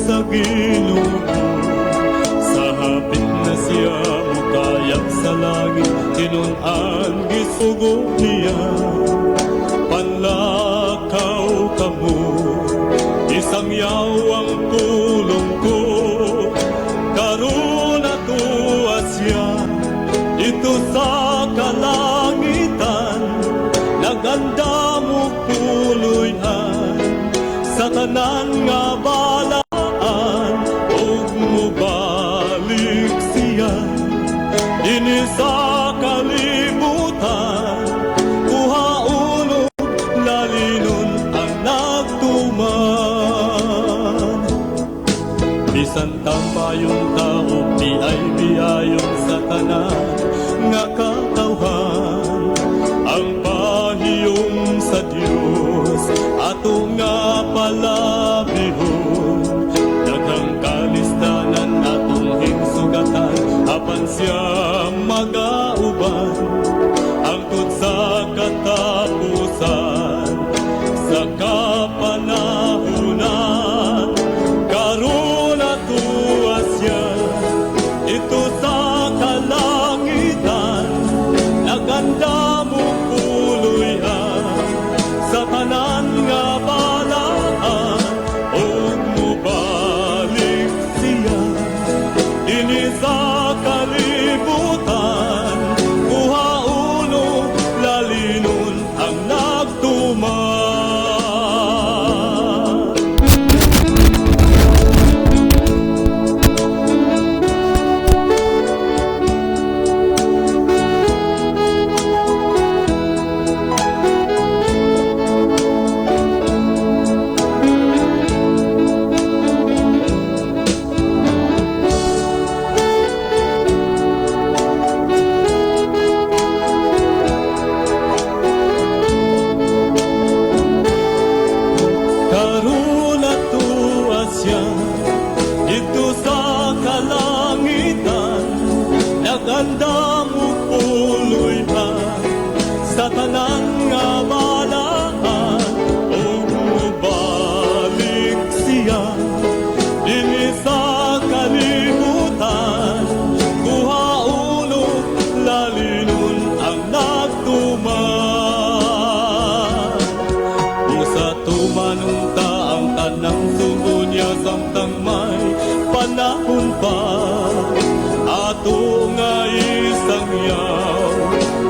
Sa Ginoo. Sa hapit na siya mukayab sa langit, tinun-an gisugo niya. Panlakaw kamo, isangyaw ang pulong ko. Karon atoa siya didto sa kalangitan, nagandam og puloy-an sa tanan nga balaan, ug mobalik siya dinhi sa kalibutan, kuhaon ug lalinon ang nagtuman. Bisan tambayon tao, biay biayon sa tanan nga katawhan, ang pahiyom sa Dios ato nga palabihon. Daghang kalistanan atong hingsugatan, apan siya magauban hangtod sa katapusan sa kapanahunan. Karon atoa siya didto sa kalangitan, nagandam og puloy-an sa tanan nga balaan, ug mobalik siya dinhi sa kalibutan, kuhaon ug lalinon ang nagtuman. Karon atoa siya didto sa kalangitan, nagandam og puloy-an sa tanan nga balaan, ug mobalik siya dinhi sa kalibutan, kuhaon ug lalinon ang nagtuman. Usa tumanon ta ang tanang sugo niya samtang may panahon pa, ato nga isangyaw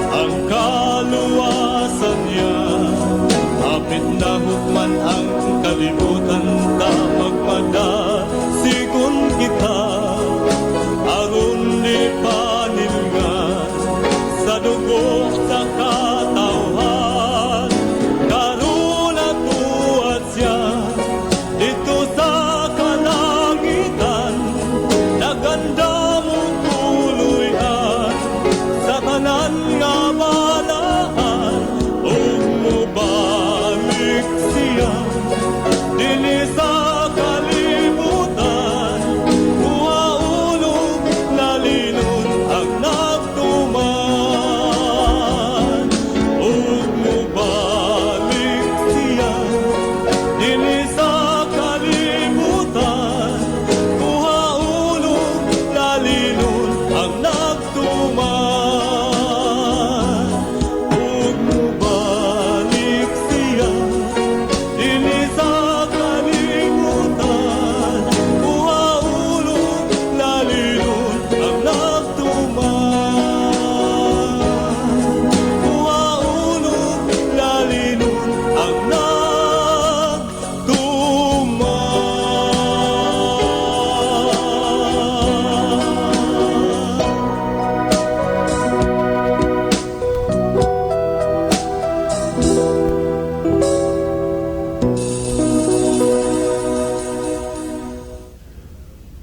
ang kaluwasan niya. Hapit na hukman ang kalibutan ta, magpadasigon kita aron di panilngan sa dugo sa katawhan. Karon atoa siya didto sa kalangitan, nagandam og puloy-an sa tanan nga balaan, ug mobalik siya dinhi sa kalibutan, kuhaon ug lalinon ang nagtuman, ug mobalik siya dinhi sa kalibutan, kuhaon ug lalinon ang nagtuman, ug mobalik siya dinhi sa kalibutan, kuhaon ug lalinon ang nagtuman, kuhaon ug lalinon ang nagtuman.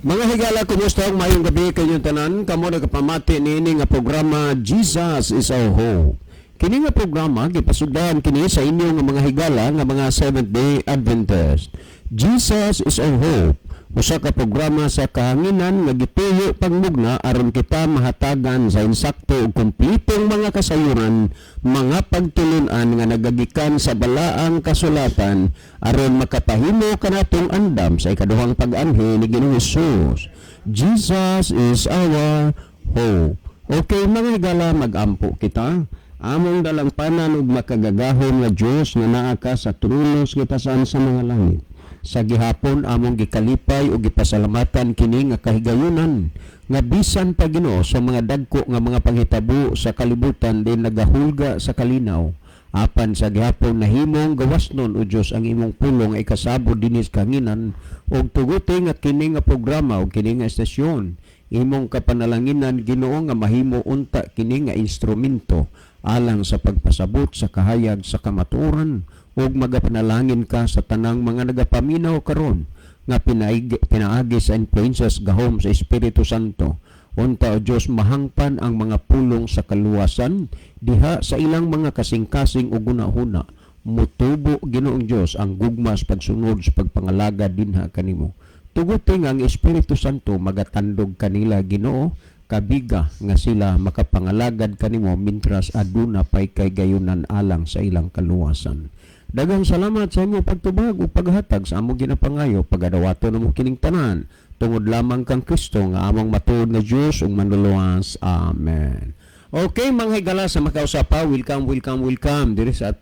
Mga higala, kumusta ang maayong gabi kanyong tanan? Kamo nagapamati niini nga programa, Jesus is Our Hope. Kini nga programa gipasugdan kini sa inyo nga mga higala nga mga Seventh Day Adventist. Jesus is Our Hope. Usa ka programa sa kahanginan nga gituyo pagmugna aron kita mahatagan sa insakto ug kumpletong mga kasayuran, mga pagtulun-an nga nagagikan sa balaang kasulatan aron makapahimo kanatong andam sa ikaduhang pag-anhi ni Ginoong Hesus. Jesus is our hope. Okay, mga higala, mag-ampo kita. Among dalangpanan ug makagagahom nga Dios nga naa ka sa trono sa gitasan sa mga langit. Sa gihapon among gikalipay ug gipasalamatan kini nga kahigayunan nga bisan pa, Ginoo, sa mga dagko nga mga panghitabo sa kalibutan din nagahulga sa kalinaw, apan sa gihapon nahimong gawasnon, o Dios, ang imong pulong ay kasabot dinhi sa kahanginan ug tuguti nga kini nga programa ug kini nga estasyon imong kapanalanginan, Ginoo, nga mahimo unta kini nga instrumento alang sa pagpasabot sa kahayag sa kamatuoran ug magapanalangin ka sa tanang mga nagapaminaw karon nga pinaagi sa influences gahom sa Espiritu Santo. Unta, o Dios, mahangpan ang mga pulong sa kaluwasan diha sa ilang mga kasing-kasing ug hunahuna. Mutubo, Ginoong Dios, ang gugma sa pagsunod sa pagpangalagad dinha kanimo. Tuguti nga ang Espiritu Santo magatandog kanila, Ginoo, kabiga nga sila makapangalagad kanimo mintras aduna pay kahigayunan alang sa ilang kaluwasan. Daghang salamat sa imong pagtubag ug paghatag sa among ginapangayo. Pagadawaton namo kining tanan tungod lamang kang Kristo nga among matuod nga Dios ug manluluwas. Amen. Okay, mga higala sa makausapa, welcome, welcome, welcome diri sa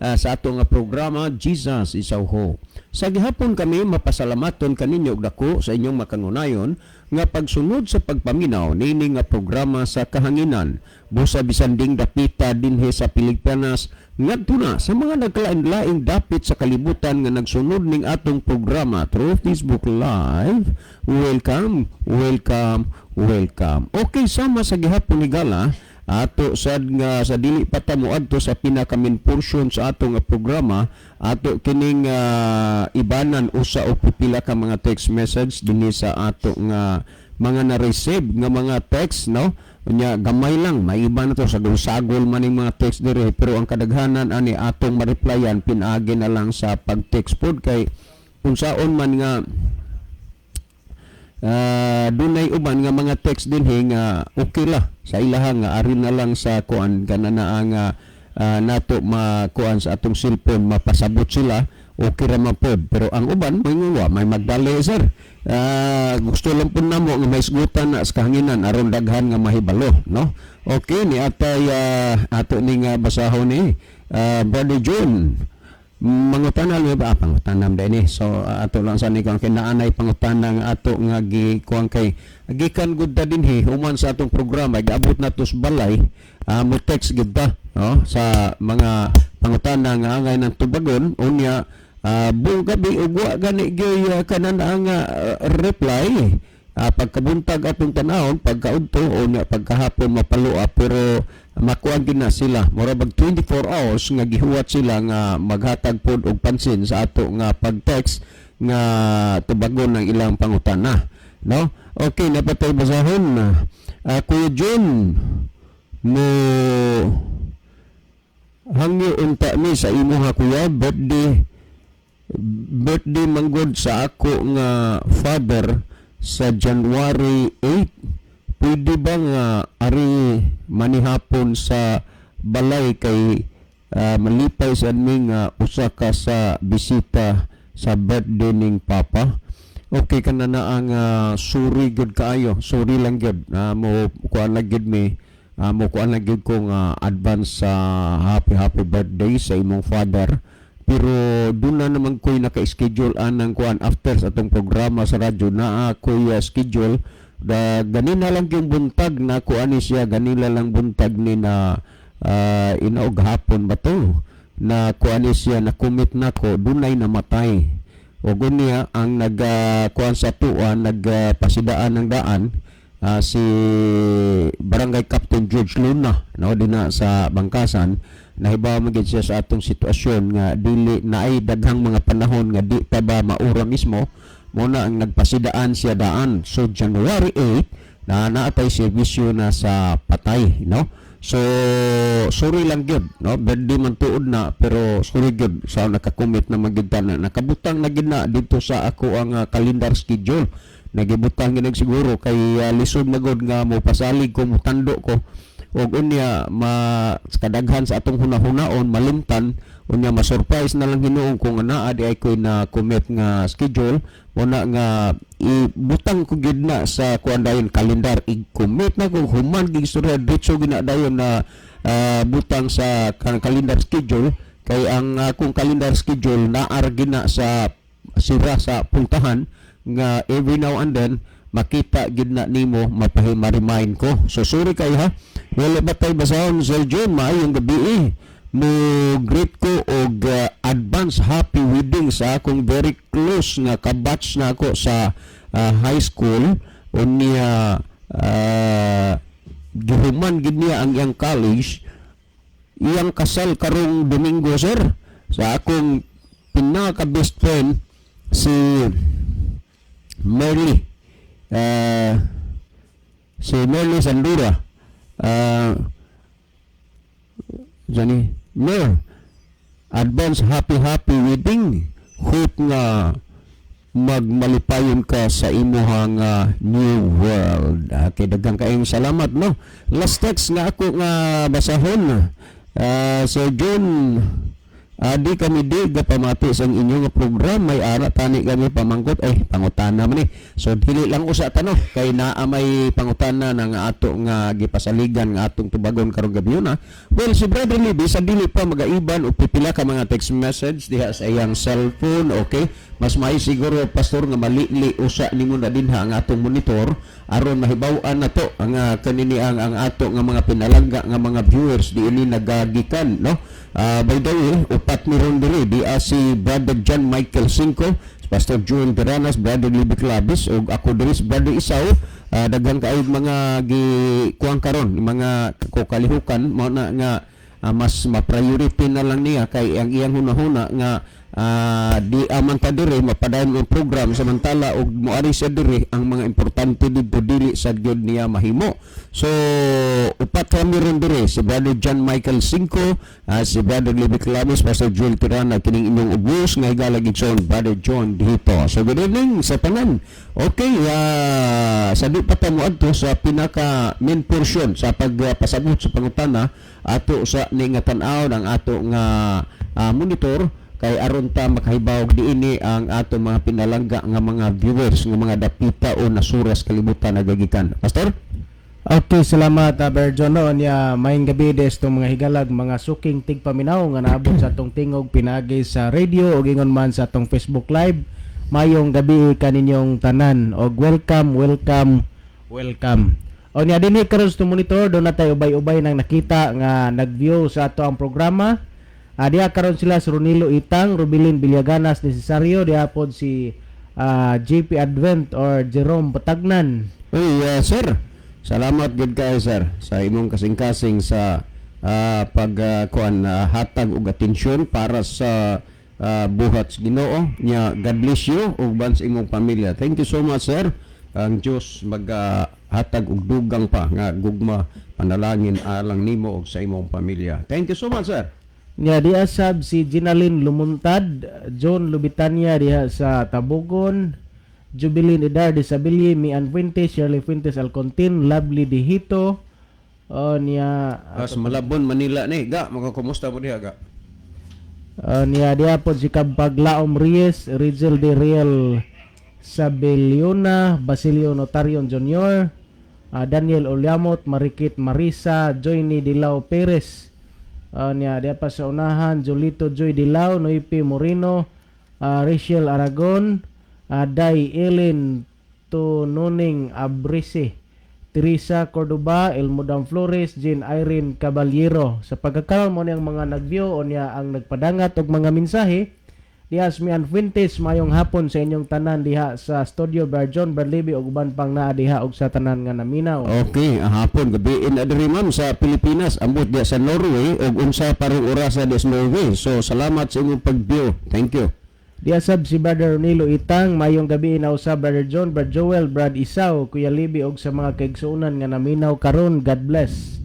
ato nga programa Jesus is Our Hope. Sa gihapon kami mapasalamaton kaninyo og dako sa inyong makanunayon nga pagsunod sa pagpaminaw niini nga programa sa kahanginan. Busa bisan ding dapita dinhi sa Pilipinas ngadto na sa mga nagkalain-laing dapit sa kalibutan nga nagsunod ning atong programa through Facebook Live. Welcome, welcome, welcome. Okay, sama sa gihapon, higala, ato sad nga sa dili pa ta moadto sa pinaka main portion sa ato nga programa, ato kining ibanan usa o pipila ka mga text message dinhi sa ato nga mga na-receive nga mga text, no? Unya gamay lang, may iba na to sa sagol man ning mga text diri, pero ang kadaghanan ani atong ma-replyan pinaagi na lang sa pag-text pod kay unsaon man nga dunay uban nga mga text dinhi nga okay lah sa ilaha nga ari na lang sa kuan kana na nga nato makuan sa atong cellphone, mapasabot sila, okay ra man pod. Pero ang uban moingon wa may magdali, "Sir, gusto lang pud namo nga maisgutan na sa kahanginan aron daghan nga mahibalo," no? Okay, ni atay ato ni nga basahon ni Brother John. Mangutana mi ba, pangutanam din ni. So ato lang sa ni kung kinaanay pangutana nga ato nga gi kuan kay gikan gud ta dinhi human sa atong programa, giabot na to sa balay, mo text gid ta, no, sa mga pangutana nga angay ng tubagon. Unya buong gabi ug wa gani gyud kanan ang reply. Pagkabuntag atong tanawon, pagkaudto, unya pagkahapon mapalua, pero makuan gid na sila, mura bag 24 hours nga gihuwat sila nga maghatag pod og pansin sa ato nga pag-text nga tubagon ng ilang pangutana, no? Okay, napatay basahon. Kuya John, mo hangyo unta mi sa imo ha, kuya. Birthday manggod sa ako nga father sa January 8. Pwede ba nga ari manihapon sa balay kay malipay sa mi nga usa ka sa bisita sa birthday ning papa? Okay kana na ang sorry gud kaayo, sorry lang gyud. Mo kuan lang gyud mi, mo kuan lang gyud ko nga advance sa happy happy birthday sa imong father, pero doon na naman ko'y naka-schedule anang kuan after sa atong programa sa radyo na ako'y schedule da ganina lang yung buntag na kuan ni siya, ganila lang buntag ni na inaog hapon ba to na kuan ni siya na commit na ko dunay namatay o gunya ang nag kuan sa tuan nagpasidaan ng daan, si Barangay Captain George Luna, no, dinha sa Bangkasan. Nahibaw man gid siya sa atong sitwasyon nga dili naay daghang mga panahon nga di pa ba maura mismo mo na ang nagpasidaan siya daan. So January 8 na naatay serbisyo na sa patay, no? So sorry lang gyud, no? Birthday man tuod na, pero sorry gyud sa nakakommit na magyud ta na nakabutang na gyud na dito sa ako ang calendar schedule. Nagibutang gyud siguro kay lisod magod nga mo pasalig ko, mutando ko og unya ma kadaghan sa atong hunahunaon malimtan. Unya ma-surprise na lang hinuon kung naa di ay ko na commit nga schedule. Mo na nga ibutang ko gyud na sa kuan dayon, kalendar, i-commit na ko human gig istorya, diretso gyud na dayon na butang sa calendar schedule, kay ang akong calendar schedule naa gyud na sa sira sa puntahan nga every now and then makita gid na nimo, mapahi ma-remind ko. So sorry kayo ha. Wala ba tayo basahon? Sir John, maayong gabi eh. Mo greet ko og advance happy wedding sa akong very close nga kabatch na ako sa high school. Unya gihuman gid niya ang iyang college, iyang kasal karong Domingo, sir, sa akong pinaka best friend, si Merly, si Merly Sandura. Jani Mer, advance happy happy wedding. Hope nga magmalipayon ka sa imuhang new world. Okay, daghang kaayong salamat, no? Last text nga ako nga basahon. Sir John, adi kami di gapamati sa inyong nga program, may ara tani kami pamangkot, ay pangutana man ni. So dili lang usa ta, no, kay naa may pangutana na nga ato nga gipasaligan nga atong tubagon karong gabi na. Well, si Brother Libby sa dili pa magaiban og pipila ka mga text message diha sa iyang cellphone, okay? Mas may siguro, Pastor, nga malili usa nimo na dinha ang atong monitor aron mahibaw-an na to ang kanini ang ato nga mga pinalangga nga mga viewers di ini nagagikan, no? By the way, upat ni ron diri di si Brother John Michael Cinco, si Pastor Joel Peranas, Brother Libby Clavis ug ako diri si Brother Isaw. Daghan kaayog mga gi kuang karon, mga kukalihukan mao na nga mas ma-priority na lang niya kay ang iyang hunahuna nga di aman ta diri mapadayon ang program samantala og moari siya diri, ang mga importante didto dili sad gyud niya mahimo. So upat kami ron diri: si Brother John Michael Cinco, si Brother Libby Clavis, Pastor Joel Tirana, kining inyong ubos nga higala gidson, Brother John Dihito. So good evening sa tanan. Okay, sa di pa ta moadto sa pinaka main portion sa pagpasabot sa pangutana, ato sa ni nga tan-aw ang ato nga monitor kay aron ta makahibaw diini ang ato mga pinalangga nga mga viewers nga mga dapita o nasuras kalibutan nagagikan. Pastor? Okay, salamat, Brother John. No, nya maayong gabi des itong mga higalag, mga suking tigpaminaw nga naabot sa atong tingog pinaagi sa radio o ingon man sa atong Facebook Live. Mayong gabi kaninyong tanan og welcome, welcome, welcome. O nya dinhi karon sa monitor do na tayo ubay-ubay nang nakita nga nag-view sa ato ang programa. Diha karon sila si Ronilo Itang, Rubilin Villaganas Necesario, diha pod si JP Advent or Jerome Patagnan. Uy, sir. Salamat gid kayo, sir, sa imong kasing-kasing sa pag kuan, hatag og atensyon para sa buhat sa Ginoo. Nya God bless you ug ban sa imong pamilya. Thank you so much, sir. Ang Dios maghatag og dugang pa nga gugma, panalangin alang nimo ug sa imong pamilya. Thank you so much, sir. Nya diha sab si Ginalyn Lumuntad, John Lubitania diha sa Tabugon, Jubilin Idar de Sabili, Mian Fuentes, Shirley Fuentes Alcontin, Lovely Dihito, o niya Sa Malabon, Manila ni. Ga, makakumusta mo diha ga? Niya diha pod si Kabaglaom Reyes, Rizal de Real Sabeliona, Basilio Notarion Jr., Daniel Olyamot, Marikit Marisa, Joyny Dilao Perez. Niya diha pa sa unahan, Jolito Joy Dilao, Noipi Moreno, Rachel Aragon, Day Ellen Tununing Abrise, Teresa Cordoba, Elmodam Flores, Jean Irene Caballero. Sa pagkakaroon mo niyang mga nag-view o niya ang nagpadangat og mga mensahe, diha si Mian Fuentes, mayong hapon sa inyong tanan diha sa studio, Berjon Berlibi ug uban pang naa diha og sa tanan nga naminaw. Okay, hapon gabi na diri, ma'am, sa Pilipinas, ambot diha sa Norway ug unsa parang oras sa Norway. So salamat sa inyong pag-view. Thank you. Diha sab si Brother Ronilo Itang, mayong gabi na usab, Brother John, Brother Joel, Brad Isaw, Kuya Libby og sa mga kaigsuonan nga naminaw karon, God bless.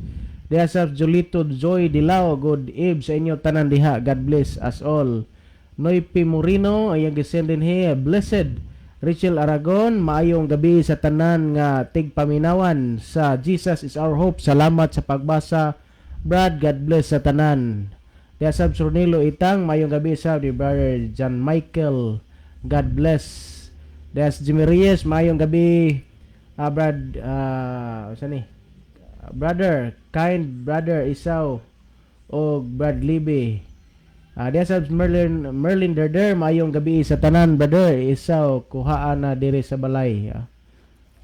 Diha sa Julito Joy Dilao, good eve sa inyo tanan diha. God bless us all. Noy P. Morino, ayang gisend din here. Blessed Rachel Aragon, maayong gabi sa tanan nga tigpaminawan sa Jesus is Our Hope. Salamat sa pagbasa. Brad, God bless sa tanan. Diha sa Ronilo Itang, maayong gabi sa di Brother John Michael. God bless. Diha sa Jimmy Reyes, maayong gabi. Brad, saan ni? Brother, kind brother Isaw o Brad Libby. Diha sa Merlin Merlin Derder, maayong gabi sa tanan, brother Isaw, kuhaan na diri sa balay.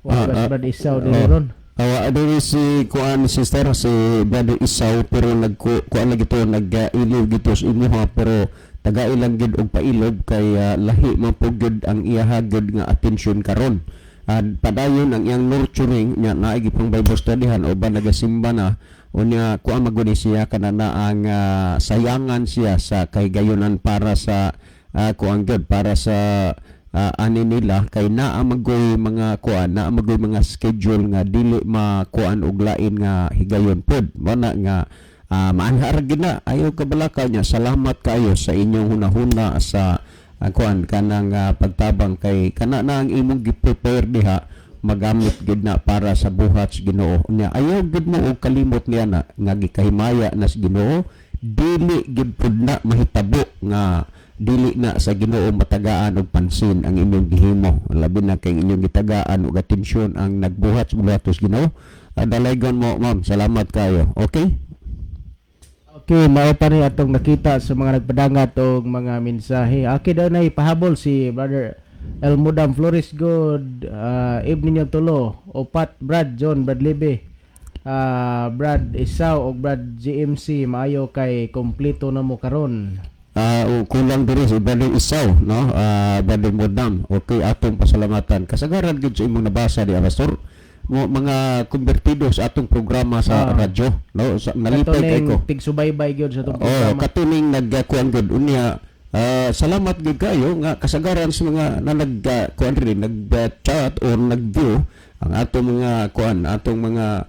Wa Brad Isaw diri ron. Awa diri si kuan, sister, si Brother Isaw, pero nag kuan lagi to, nag-ilob gito sa imuha, pero tagai lang gid og pailob kay lahi man pud gyud ang iyaha gyud nga atensyon karon. Padayon ang iyang nurturing nya, naay gipang Bible studyhan o ba nagasimba na. Unya kuan maguni siya kana na ang sayangan siya sa kahigayonan para sa kuan gyud, para sa ani nila, kay naa magoy mga kuan, naa magoy mga schedule nga dili makuan og lain nga higayon pod. Mo na nga maanha ra gid na, ayaw kabalaka niya. Salamat kayo sa inyong hunahuna sa kuan kanang pagtabang, kay kana na ang imong gi-prepare diha, magamit gid na para sa buhat sa Ginoo. Nya ayaw gid mo og kalimot niya na nga gikahimaya na sa Ginoo, dili gid pud na mahitabo nga dili na sa Ginoo matagaan og pansin ang inyong gihimo, labi na kay inyong gitagaan og atensyon ang nagbuhat sa buhatos Ginoo. Dalaygon mo, ma'am. Salamat kayo. Okay. Okay, mao pa ni atong nakita sa mga nagpadangat og mga mensahe. Okay daw na ipahabol si Brother El Mudam Flores. Good evening yung tulo. Opat Brad John, Brad Libe, Brad Isaw og Brad GMC, maayo kay kompleto na mo karon. O kulang diri si Brother Isaw, no? Brother Mudam. Okay, atong pasalamatan. Kasagaran gid sa imong nabasa di, Pastor. Mo mga konbertido sa atong programa sa radyo, no? Sa, nalipay kay ko. Katuning tigsubaybay gyud sa atong Oh, programa. Katuning nagkuan gud. Unya salamat gud kayo nga kasagaran sa mga na nag kuan rin, nag-chat or nag-view ang atong mga kuan, atong mga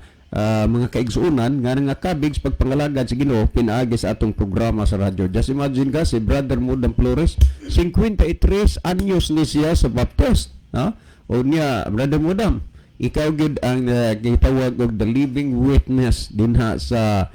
kaigsuonan nga nangakabig sa pagpangalagad sa Ginoo pinaagi sa atong programa sa radyo. Just imagine ka, si Brother Mudam Flores, 53 anyos ni siya sa Baptist, ha? O niya, Brother Mudam, ikaw gid ang gitawag og the living witness dinha sa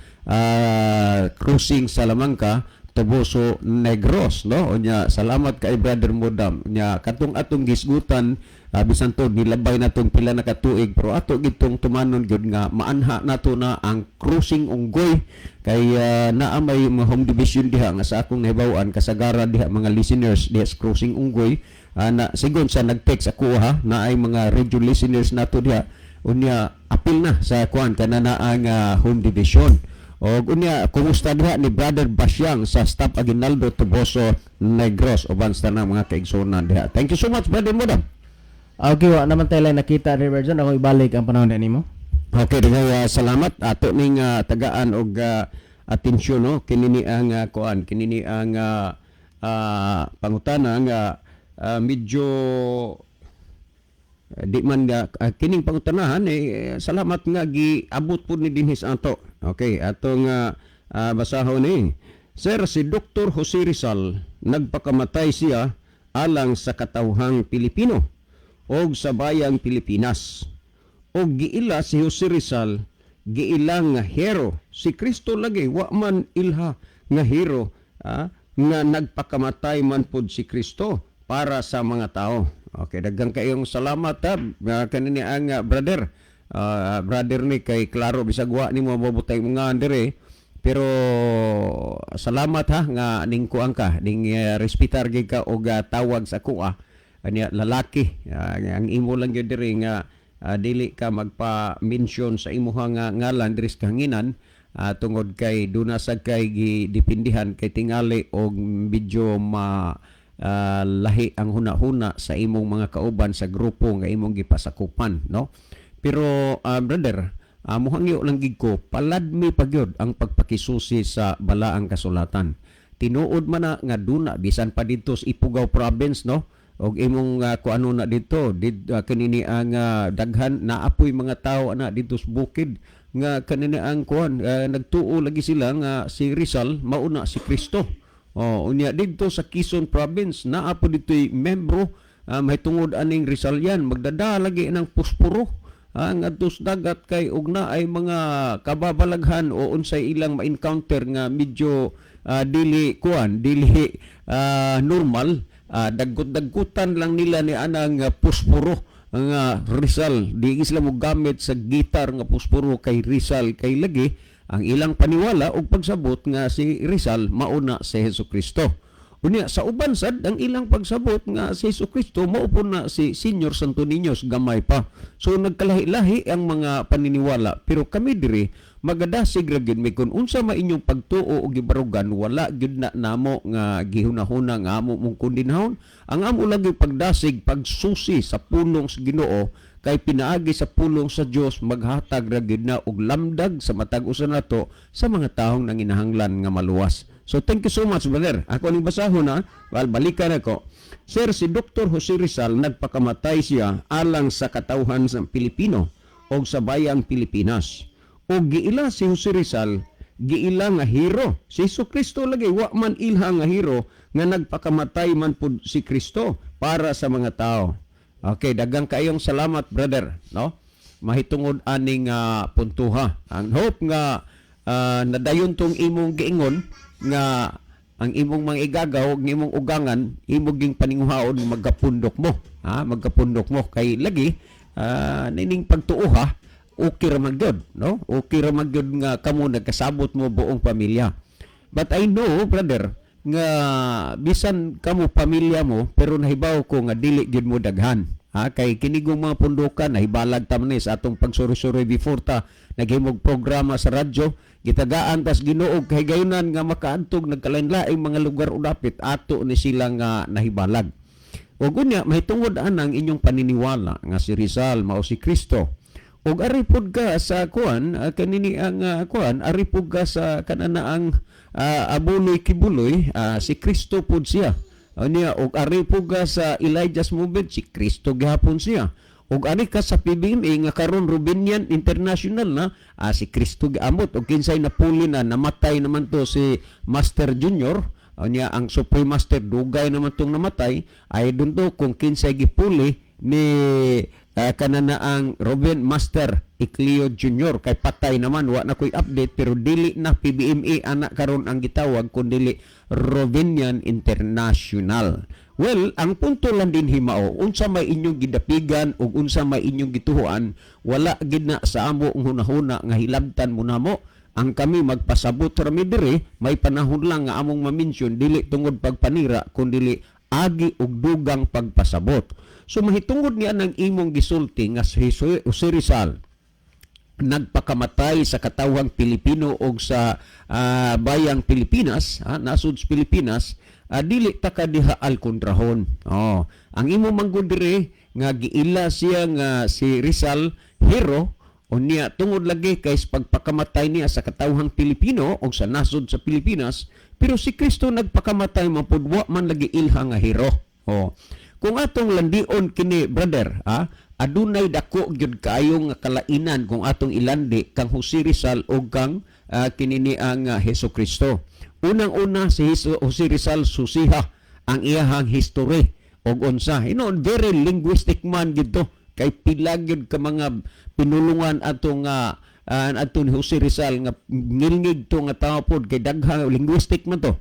Crossing Salamanca, Toboso, Negros, no? Unya salamat kay Brother Mudam. Unya katong atong gisgutan, bisan to nilabay natong pila na katuig, pero ato gitong tumanon gyud nga maanha nato na ang Crossing Unggoy, kay naa may mga home division diha nga sa akong nahibaw-an kasagaran diha mga listeners diha sa Crossing Unggoy, na sigon sa nag-text ako ha, na ay mga radio listeners nato diha. Unya apil na sa kuan kana na ang home division. Og unya kumusta diha ni Brother Basyang sa Staff Aguinaldo, Toboso, Negros, uban sa tanang mga kaigsuonan diha. Thank you so much, Brother Mudam. Okay, wa naman tayo lang nakita ni Virgin. Ako ibalik ang panahon nimo. Okay, daghang salamat ato ning tagaan og atensyon, no, kini ni ang kuan, kini ni ang pangutana nga medyo di man nga kining pangutanahan eh, salamat nga giabot pud ni dinhi sa ato. Okay, atong basahon ni. Sir, si Dr. Jose Rizal, nagpakamatay siya alang sa katawhang Pilipino og sa bayang Pilipinas. Og giila si Jose Rizal, giila nga hero. Si Kristo lagi wa man ilha nga hero, nga nagpakamatay man pod si Kristo para sa mga tao. Okay, daghan kayong salamat ha. Kanini ang brother. Brother ni kay klaro bisag wa nimo mabutay mga dire, pero salamat ha nga ning kuan ka, ning respetar gid ka og tawag sa kuha anya lalaki. Ang imo lang gyud diri nga dili ka magpa-mention sa imuha nga ngalan diri sa kahanginan, tungod kay duna sa kay gidipindihan kay tingali og medyo ma lahi ang huna-huna sa imong mga kauban sa grupo nga imong gipasakupan, no? Pero brother, muhangyo lang gid ko, paladmi pagyod ang pagpakisusi sa balaang kasulatan. Tinuod man na nga duna bisan pa didto sa Ifugao province, no, og imong kuano na dito did, kanini ang daghan naapoy mga tao ana didto sa bukid. Nga kanina ang kuan, nagtuo lagi sila nga si Rizal mauna si Kristo. Oh, unya didto sa Quezon Province naa po dito'y membro, mahitungod aning Rizalian, magdada lagi ng puspuro ang adto sa dagat kay og naay mga kababalaghan o unsay ilang ma-encounter nga medyo dili kuan, dili normal, dagkot-dagkutan lang nila ni anang puspuro nga Rizal. Di sila mo gamit sa gitar nga puspuro kay Rizal kay lagi ang ilang paniwala og pagsabot nga si Rizal mauna si Hesus Kristo. Unya sa uban sad ang ilang pagsabot nga si Hesus Kristo mao po na si Senior Santo Niños gamay pa. So nagkalahi-lahi ang mga paniniwala, pero kami diri magadasig ra gyud mi kung unsa ma inyong pagtuo og gibarugan. Wala gyud na namo nga gihunahuna nga amo mong kundinahon. Ang amo lang gyud pagdasig, pagsusi sa pulong sa Ginoo, kay pinaagi sa pulong sa Dios maghatag ra gyud na og lamdag sa matag usa nato sa mga taong nanginahanglan nga maluwas. So thank you so much, brother. Ako ning basahon ha. Well, balikan ako. Sir, si Dr. Jose Rizal nagpakamatay siya alang sa katawhan sa Pilipino o sa bayang Pilipinas. O giila si Jose Rizal, giila nga hero. Si Hesus Kristo lagi wa man ilha nga hero nga nagpakamatay man pud si Kristo para sa mga tao. Okay, dagang kayong salamat, brother, no? Mahitungod aning puntuha. Ang hope nga nadayon tong imong giingon nga ang imong mga igagaw ug imong ugangan imong ging paninguhaon, magkapundok mo, ha, magkapundok mo kay lagi nining pagtuoha, okay ra man gyud, no? Okay ra man gyud nga kamo nagkasabot mo buong pamilya. But I know, brother, nga bisan kamo pamilya mo, pero nahibaw ko nga dili gyud mo daghan, ha, kay kinigong mga pundukan nahibalag ta man ni sa atong pagsuri-suri before ta naghimog programa sa radyo. Gitagaan tas Ginoo kahigayunan nga makaadtog nagkalain-laing mga lugar o dapit ato ni sila nga nahibalag. Ug unya mahitungod anang inyong paniniwala nga si Rizal mao si Kristo. Ug ari pud ka sa kuan, kanini ang kuan, ari pud ka sa kanana ang Abuloy Quiboloy, si Kristo pud siya. Unya ug ari pud ka sa Elijah's Movement, si Kristo gihapon siya. Ug ari ka sa PBMA nga karon Rubinian International na, si Kristo giamot. Ug kinsay napuli na, namatay naman to si Master Junior. Unya ang Supreme Master dugay naman tong namatay ay dun to kung kinsay gipuli ni kanana ang Robin Master Ecleo Jr. kay patay naman, wa na ko'y update, pero dili na PBMA ana karon ang gitawag kun dili Robinian International. Well, ang punto lang din himao, unsa may inyong gidapigan ug unsa may inyong gituhuan, wala gid na sa amo ang hunahuna nga hilabtan mo namo. Ang kami magpasabot ra mi diri, may panahon lang nga among ma-mention, dili tungod pagpanira kun dili agi og dugang pagpasabot. So mahitungod niya ng imong gisulti nga si Jose Rizal nagpakamatay sa katawhang Pilipino og sa bayang Pilipinas, ha, nasod sa Pilipinas, dili ta ka diha alkontrahon. Oh, ang imo manggod diri nga giila siya nga si Rizal hero, unya tungod lagi kay sa pagpakamatay niya sa katawhang Pilipino o sa nasod sa Pilipinas, pero si Kristo nagpakamatay man pud, wa man lagi ilha nga hero. Oh. Kung atong landion kini, brother, ha, adunay dako gyud kaayo nga kalainan kung atong ilandi kang Jose Rizal o kang kinini ang Hesus Kristo. Unang-una, si Jose Rizal susiha ang iyahang history og unsa. Hinuon very linguistic man gid to kay pila gyud ka mga pinulungan atong ato ni Jose Rizal nga ngilngig to nga tao pod kay daghang linguistic man to.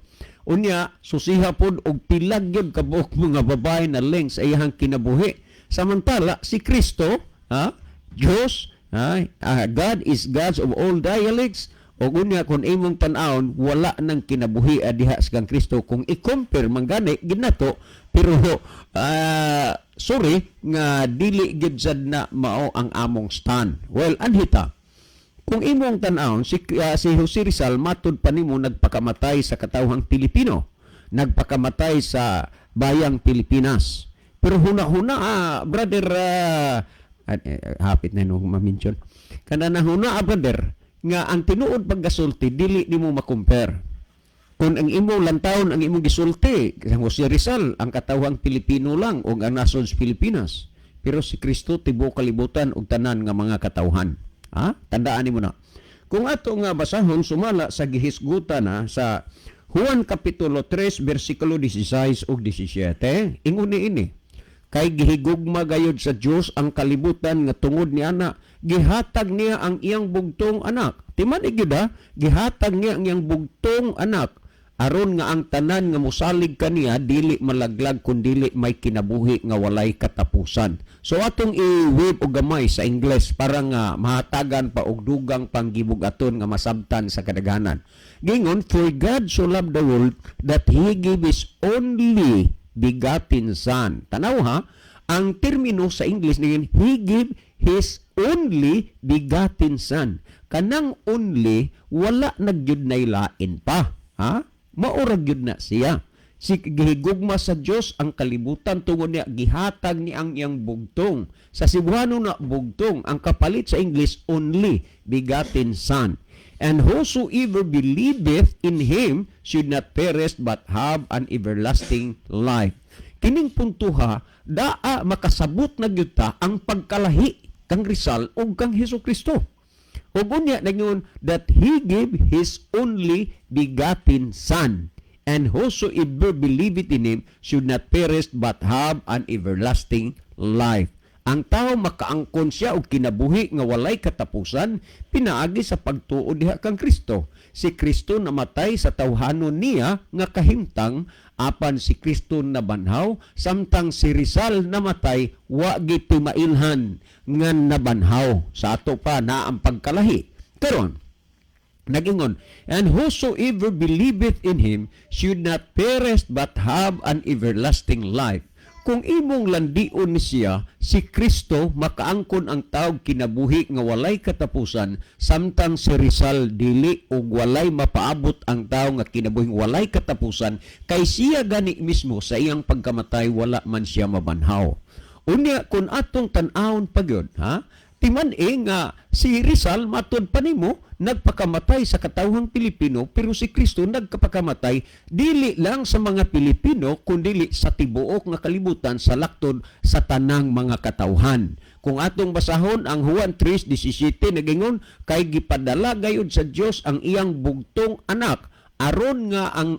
Unya susiha pod og pila gyud ka buok mga babae na link sa iyahang kinabuhi. Samantala si Kristo, ha, Diyos, ha, God is God of all dialects. O unya kung imong tan-awon, wala nang kinabuhi diha sa kang Kristo kung i-compare man gani ginato, pero sorry nga dili gyud sad na mao ang among stand. Well, anhita. Kung imong tan-awon si Jose Rizal matud pa nimo nagpakamatay sa katawhang Pilipino, nagpakamatay sa bayang Pilipinas. Pero huna-huna, brother, hapit na nung ma-mention. Kana na huna, brother, nga ang tinuod pagkasulti dili nimo ma-compare. Kung ang imong lantawon ang imong gisulti, ang Jose Rizal, ang katawhang Pilipino lang o ang nasod sa Pilipinas. Pero si Kristo tibuok kalibutan ug tanan nga mga katawhan. Ha? Tandaan nimo na. Kung ato nga basahon sumala sa gihisgutan na sa Juan Kapitulo 3 bersikulo 16 ug 17, ingon ni ini: "Kay gihigugma gayud sa Dios ang kalibutan nga tungod ni ana gihatag niya ang iyang bugtong anak." Timan-i gyud ha, gihatag niya ang iyang bugtong anak aron nga ang tanan nga mosalig kaniya dili malaglag kun dili may kinabuhi nga walay katapusan. So atong i-wave og gamay sa Ingles para nga mahatagan pa og dugang panggibug-aton nga masabtan sa kadaghanan. Gingon, "For God so loved the world that He gave His only begotten Son." Tanaw ha, ang termino sa English ningin, "He gave His only begotten Son." Kanang "only", wala nagyud na lain pa. Ha? Mao ra gyud na siya. Si gihigugma sa Dios ang kalibutan tungod niya gihatag ni ang iyang bugtong. Sa Cebuano na "bugtong", ang kapalit sa English, "only begotten Son." "And whosoever believeth in Him should not perish but have an everlasting life." Kining puntuha, daa makasabot na gyud ta ang pagkalahi kang Rizal ug kang Hesus Kristo. Ug unya nagyun, "that He gave His only begotten Son, and whosoever believeth in Him should not perish but have an everlasting life." Ang tao makaangkon siya og kinabuhi nga walay katapusan pinaagi sa pagtuo diha kang Kristo. Si Kristo namatay sa tawhanon niya nga kahimtang, apan si Kristo nabanhaw, samtang si Rizal namatay, wa gitimailhan nga nabanhaw. Sa ato pa na ang pagkalahi. Karon, nagingon, "And whosoever believeth in Him should not perish but have an everlasting life." Kung imong landion ni siya, si Kristo, makaangkon ang tawag kinabuhi nga walay katapusan, samtang si Rizal dili, ug walay mapaabot ang tao nga kinabuhi nga walay katapusan kay siya gani mismo sa iyang pagkamatay wala man siya mabanhaw. Unya kung atong tan-awon pagyud, ha? Timan-i nga si Rizal, matud pa nimo, nagpakamatay sa katawhang Pilipino, pero si Kristo nagkapakamatay dili lang sa mga Pilipino kundili sa tibuok nga kalibutan, sa laktod sa tanang mga katawhan. Kung atong basahon ang Juan 3:17, nagingon, "Kay gipadala gayud sa Dios ang iyang bugtong anak aron nga ang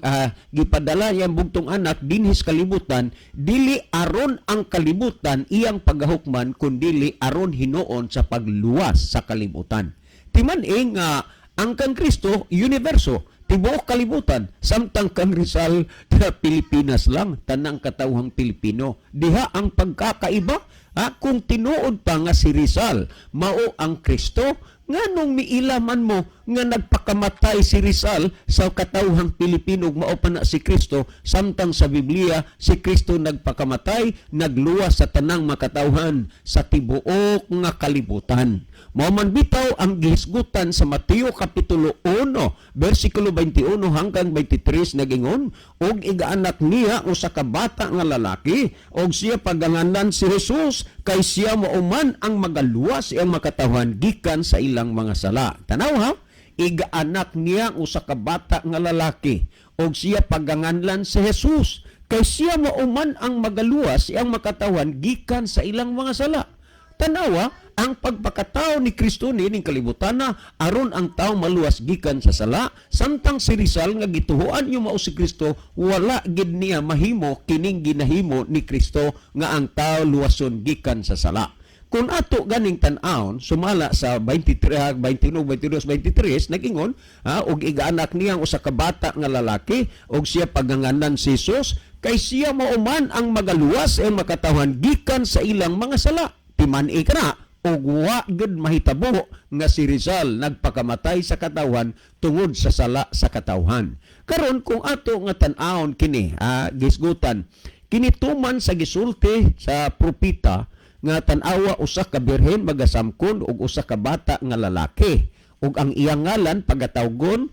gipadala iyang bugtong anak dinhi sa kalibutan, dili aron ang kalibutan iyang pagahukman kundili aron hinuon sa pagluwas sa kalibutan." Timan-i nga ang kang Kristo universo, tibuok kalibutan, samtang kang Rizal sa Pilipinas lang, tanang katawhang Pilipino. Diha ang pagkakaiba. Ha, kung tinuod pa nga si Rizal mao ang Kristo, nganong miila man mo nga nagpakamatay si Rizal sa katawhang Pilipino, mao pa na si Kristo, samtang sa Biblia si Kristo nagpakamatay, nagluwas sa tanang makatawhan sa tibuok nga kalibutan? Mao man bitaw ang gihisgutan sa Mateo Kapitulo 1 bersikulo 21 hanggang 23, nagingon, "Ug igaanak niya usa ka bata nga lalaki, ug siya pagangalan si Jesus, kay siya mao man ang magaluwas iyang makatawhan gikan sa ilang mga sala." Tanaw ha, "Igaanak niya usa ka bata nga lalaki, ug siya paganganlan si Jesus, kay siya mao man ang magaluwas iyang makatawhan gikan sa ilang mga sala." Tanawa, ang pagpakatao ni Kristo niining kalibutan na aron ang tao maluwas gikan sa sala, samtang si Rizal nga gituhuan niyo mao si Kristo, wala gid niya mahimo kining ginahimo ni Kristo nga ang tao luwason gikan sa sala. Kung ato ganing tan-awon sumala sa 23, 21, 22, 23, nagingon, ha, "Ug igaanak niya ang usa ka bata nga lalaki, ug siya pagangalan si Jesus, kay siya mao man ang magaluwas ang makatawhan gikan sa ilang mga sala." Timan-i ka na ug wa gud mahitabo nga si Rizal nagpakamatay sa katawan tungod sa sala sa katawhan. Karon, kung ato nga tan-awon kini, gisgutan kini tuman sa gisulti sa propeta nga tan-awa, usa ka birhen magasamkon og usa ka bata nga lalaki, ug ang iyang ngalan pagatawgon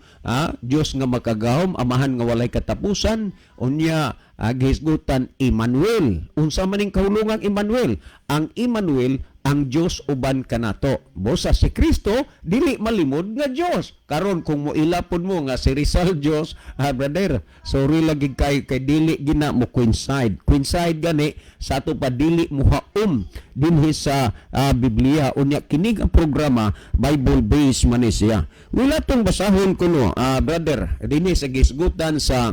Dios nga Makagahom, Amahan nga walay katapusan, unya gihisgutan Emmanuel. Unsa man ning kahulungang Emmanuel? Ang Emmanuel Ang Dios uban kanato. Busa si Kristo dili malimod nga Dios. Karon kung moila pud mo nga si Rizal Dios, ah, brother, sorry lagi kay kay dili gina mo coincide. Coincide gani sa ato pa, dili muhaom dinhi sa Biblia. Unya kini ang programa, Bible based man ni siya. Wala tong basahon kuno, brother, dinhi sa gisgutan sa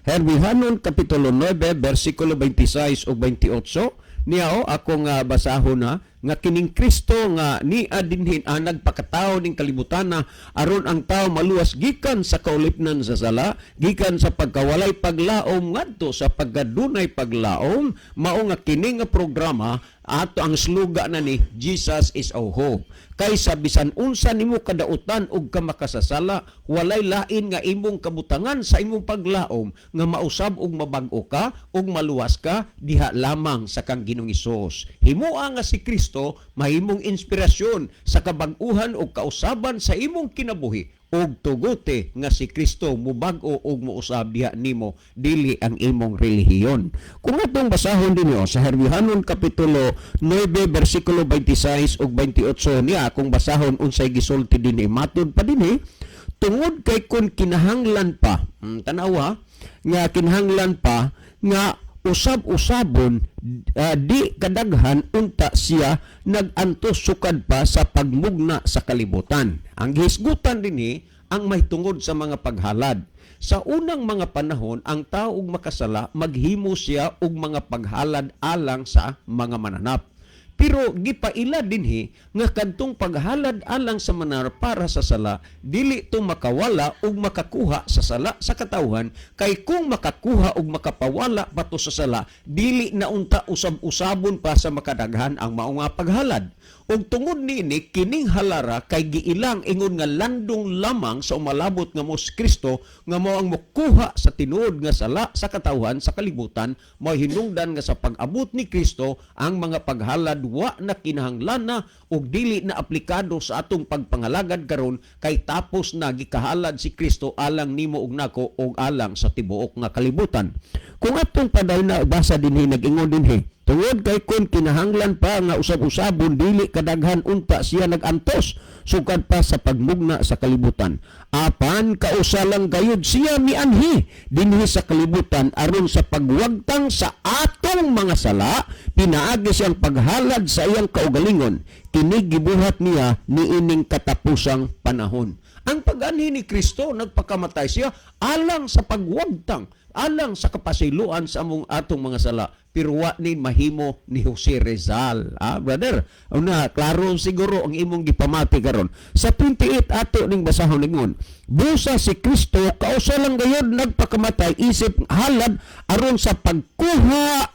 Herbihanon Kapitulo 9 versikulo 26 ug 28 niya. O ako nga basahon na nga kining Kristo nga nia dinhin, nagpakatawo ning kalibutan na aron ang tao maluwas gikan sa kaulipnan sa sala, gikan sa pagkawalay paglaom ngadto sa pagkadunay paglaom. Mao nga kini nga programa ato, ang sluga na ni "Jesus is our hope", kaysa bisan unsa nimo kadautan ug ka makasasala, walay lain nga imong kabutangan sa imong paglaom nga mausab ug mabag-o ka ug maluwas ka diha lamang sa kang Ginoong Hesus. Himoa nga si Kristo mahimong inspirasyon sa kabag-uhan ug kausaban sa imong kinabuhi ug tugote nga si Kristo mubag-o ug muusab diha nimo, dili ang imong relihiyon. Kung atong basahon dinyo sa Herbihanon Kapitulo 9 versikulo 26 ug 28 niya, akong basahon unsay gisulti dinhi. Matud pa dinhi, tungod kay kun kinahanglan pa, tanawa nga kinahanglan pa nga usab-usabon, di kadaghan unta siya nag-antos sukad pa sa pagmugna sa kalibutan. Ang gihisgutan dinhi ang mahitungod sa mga paghalad. Sa unang mga panahon, ang tao ug makasala maghimo siya og mga paghalad alang sa mga mananap. Pero gipaila dinhi nga kadtong paghalad alang sa mananap para sa sala, dili to makawala ug makakuha sa sala sa katawhan, kay kung makakuha ug makapawala pa to sa sala, dili na unta usab-usabon pa sa makadaghan ang mao nga paghalad. Ug tungod niini, kining halara kay giilang ingon nga landong lamang sa umalabot nga mo si Kristo nga mao ang mokuha sa tinuod nga sala sa katawhan sa kalibutan. Mao hinungdan nga sa pag-abot ni Kristo, ang mga paghalad wa na kinahanglan na ug dili na aplikado sa atong pagpangalagad karon, kay tapos na, gikahalad si Kristo alang nimo ug nako ug alang sa tibuok nga kalibutan. Kung atong padayon na basa dinhi, nag-ingon dinhi, tungod kay kun kinahanglan pa nga usab-usabon, dili kadaghan unta siya nag-antos sukad pa sa pagmugna sa kalibutan. Apan kausa lang gayud siya mianhi dinhi sa kalibutan aron sa pagwagtang sa atong mga sala pinaagi siyang paghalad sa iyang kaugalingon. Kini gibuhat niya niining katapusang panahon. Ang pag-anhi ni Kristo, nagpakamatay siya alang sa pagwagtang, alang sa kapasiluan sa among atong mga sala. Pero wa ni mahimo ni Jose Rizal. Ah, brother, una, klaro siguro ang imong gipamati karon. Sa 28 ato ning basahon, ningon, busa si Kristo kausa lang gayod nagpakamatay isip halad aron sa pagkuha,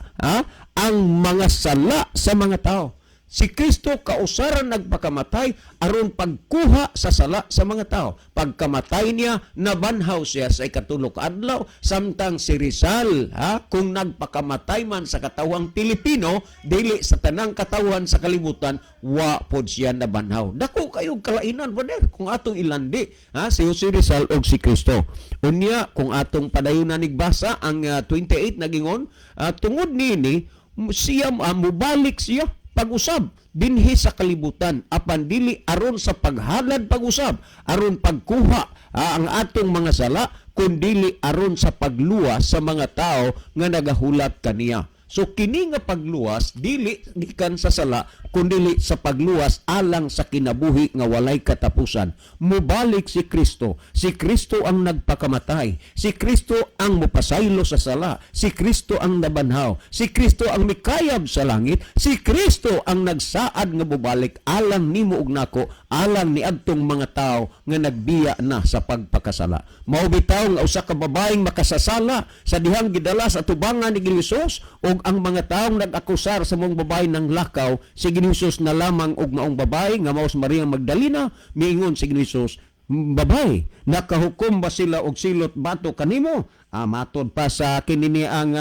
ang mga sala sa mga tao. Si Kristo kausaran nagpakamatay aron pagkuha sa sala sa mga tao. Pagkamatay niya, nabanhaw siya sa ikatulo ka adlaw, samtang si Rizal, ha, kung nagpakamatay man sa katawang Pilipino, dili sa tanang katawhan sa kalibutan, wa pod siya nabanhaw. Dako kayo kalainan, brother, kung atong ilandi, ha, si Jose Rizal og si Kristo. Unya, kung atong padayon na nigbasa ang 28, nagingon, tungod niini siya mubalik siya pag-usab dinhi sa kalibutan, apan dili aron sa paghalad pag-usab aron pagkuha ang atong mga sala, kundili aron sa pagluwas sa mga tao nga nagahulat kaniya. So kini nga pagluwas dili gikan sa sala, kundili sa pagluwas alang sa kinabuhi nga walay katapusan. Mubalik si Kristo. Si Kristo ang nagpakamatay. Si Kristo ang mupasaylo sa sala. Si Kristo ang nabanhaw. Si Kristo ang mikayab sa langit. Si Kristo ang nagsaad nga mubalik alang nimo ug nako, alang ni adtong mga tao nga nagbiya na sa pagpakasala. Mao bitaw nga usa ka babaeng makasasala sa dihang gidala sa tubangan ni Hesus ug ang mga taong nag-akusar sa maong babae ng lakaw, si Hesus na lamang og maong babae nga mao si Maria Magdalena, miingon si Hesus, "Babae, nakahukom ba sila og silot bato kanimo?" Matod pa sa kinini ang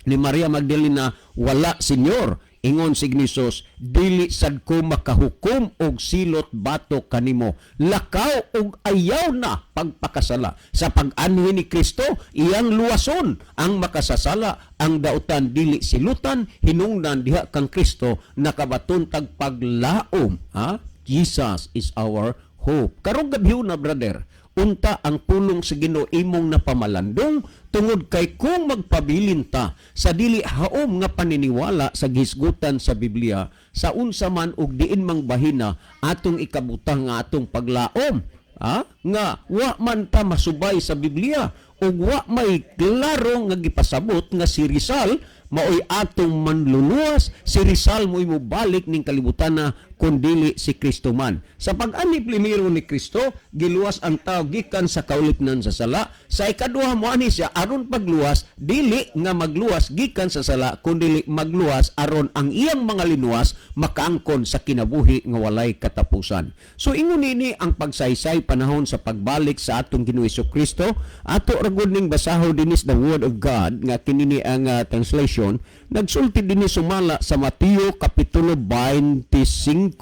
ni Maria Magdalena, "Wala, Senyor." Ingon si Jesus, "Dili sad ko makahukom og silot batok kanimo. Lakaw og ayaw na pagpakasala." Sa pag-anhi ni Kristo, iyang luwason ang makasasala, ang dautan dili silutan, hinungdan diha kang Kristo nakabaton tag paglaom. Ha? Jesus is our hope. Karong gabi na, brother, unta ang pulong sa Ginoo imong napamalandong, tungod kay kung magpabilin ta sa dili haom nga paniniwala sa gihisgutan sa Biblia sa unsa man ug diin mang bahina, atong ikabutang nga atong paglaom, ha? Nga wa man ta masubay sa Biblia ug wa may klaro nga gipasabot nga si Rizal maoy atong manluluwas, si Rizal mo'y mobalik ning kalibutan na, kundili si Kristo man. Sa pag-anhi primero ni Kristo, giluwas ang tao gikan sa kaulipnan sa sala. Sa ikaduha, moanhi siya aron pagluwas, dili nga magluwas gikan sa sala, kundili magluwas aron ang iyang mga linuwas makaangkon sa kinabuhi nga walay katapusan. So ingon nini ang pagsaysay panahon sa pagbalik sa atong Ginoo Kristo. Ato ra gud ning basahon dinis the word of God nga kinini ang translation. Nagsulti dinhi sumala sa Mateo kapitulo 25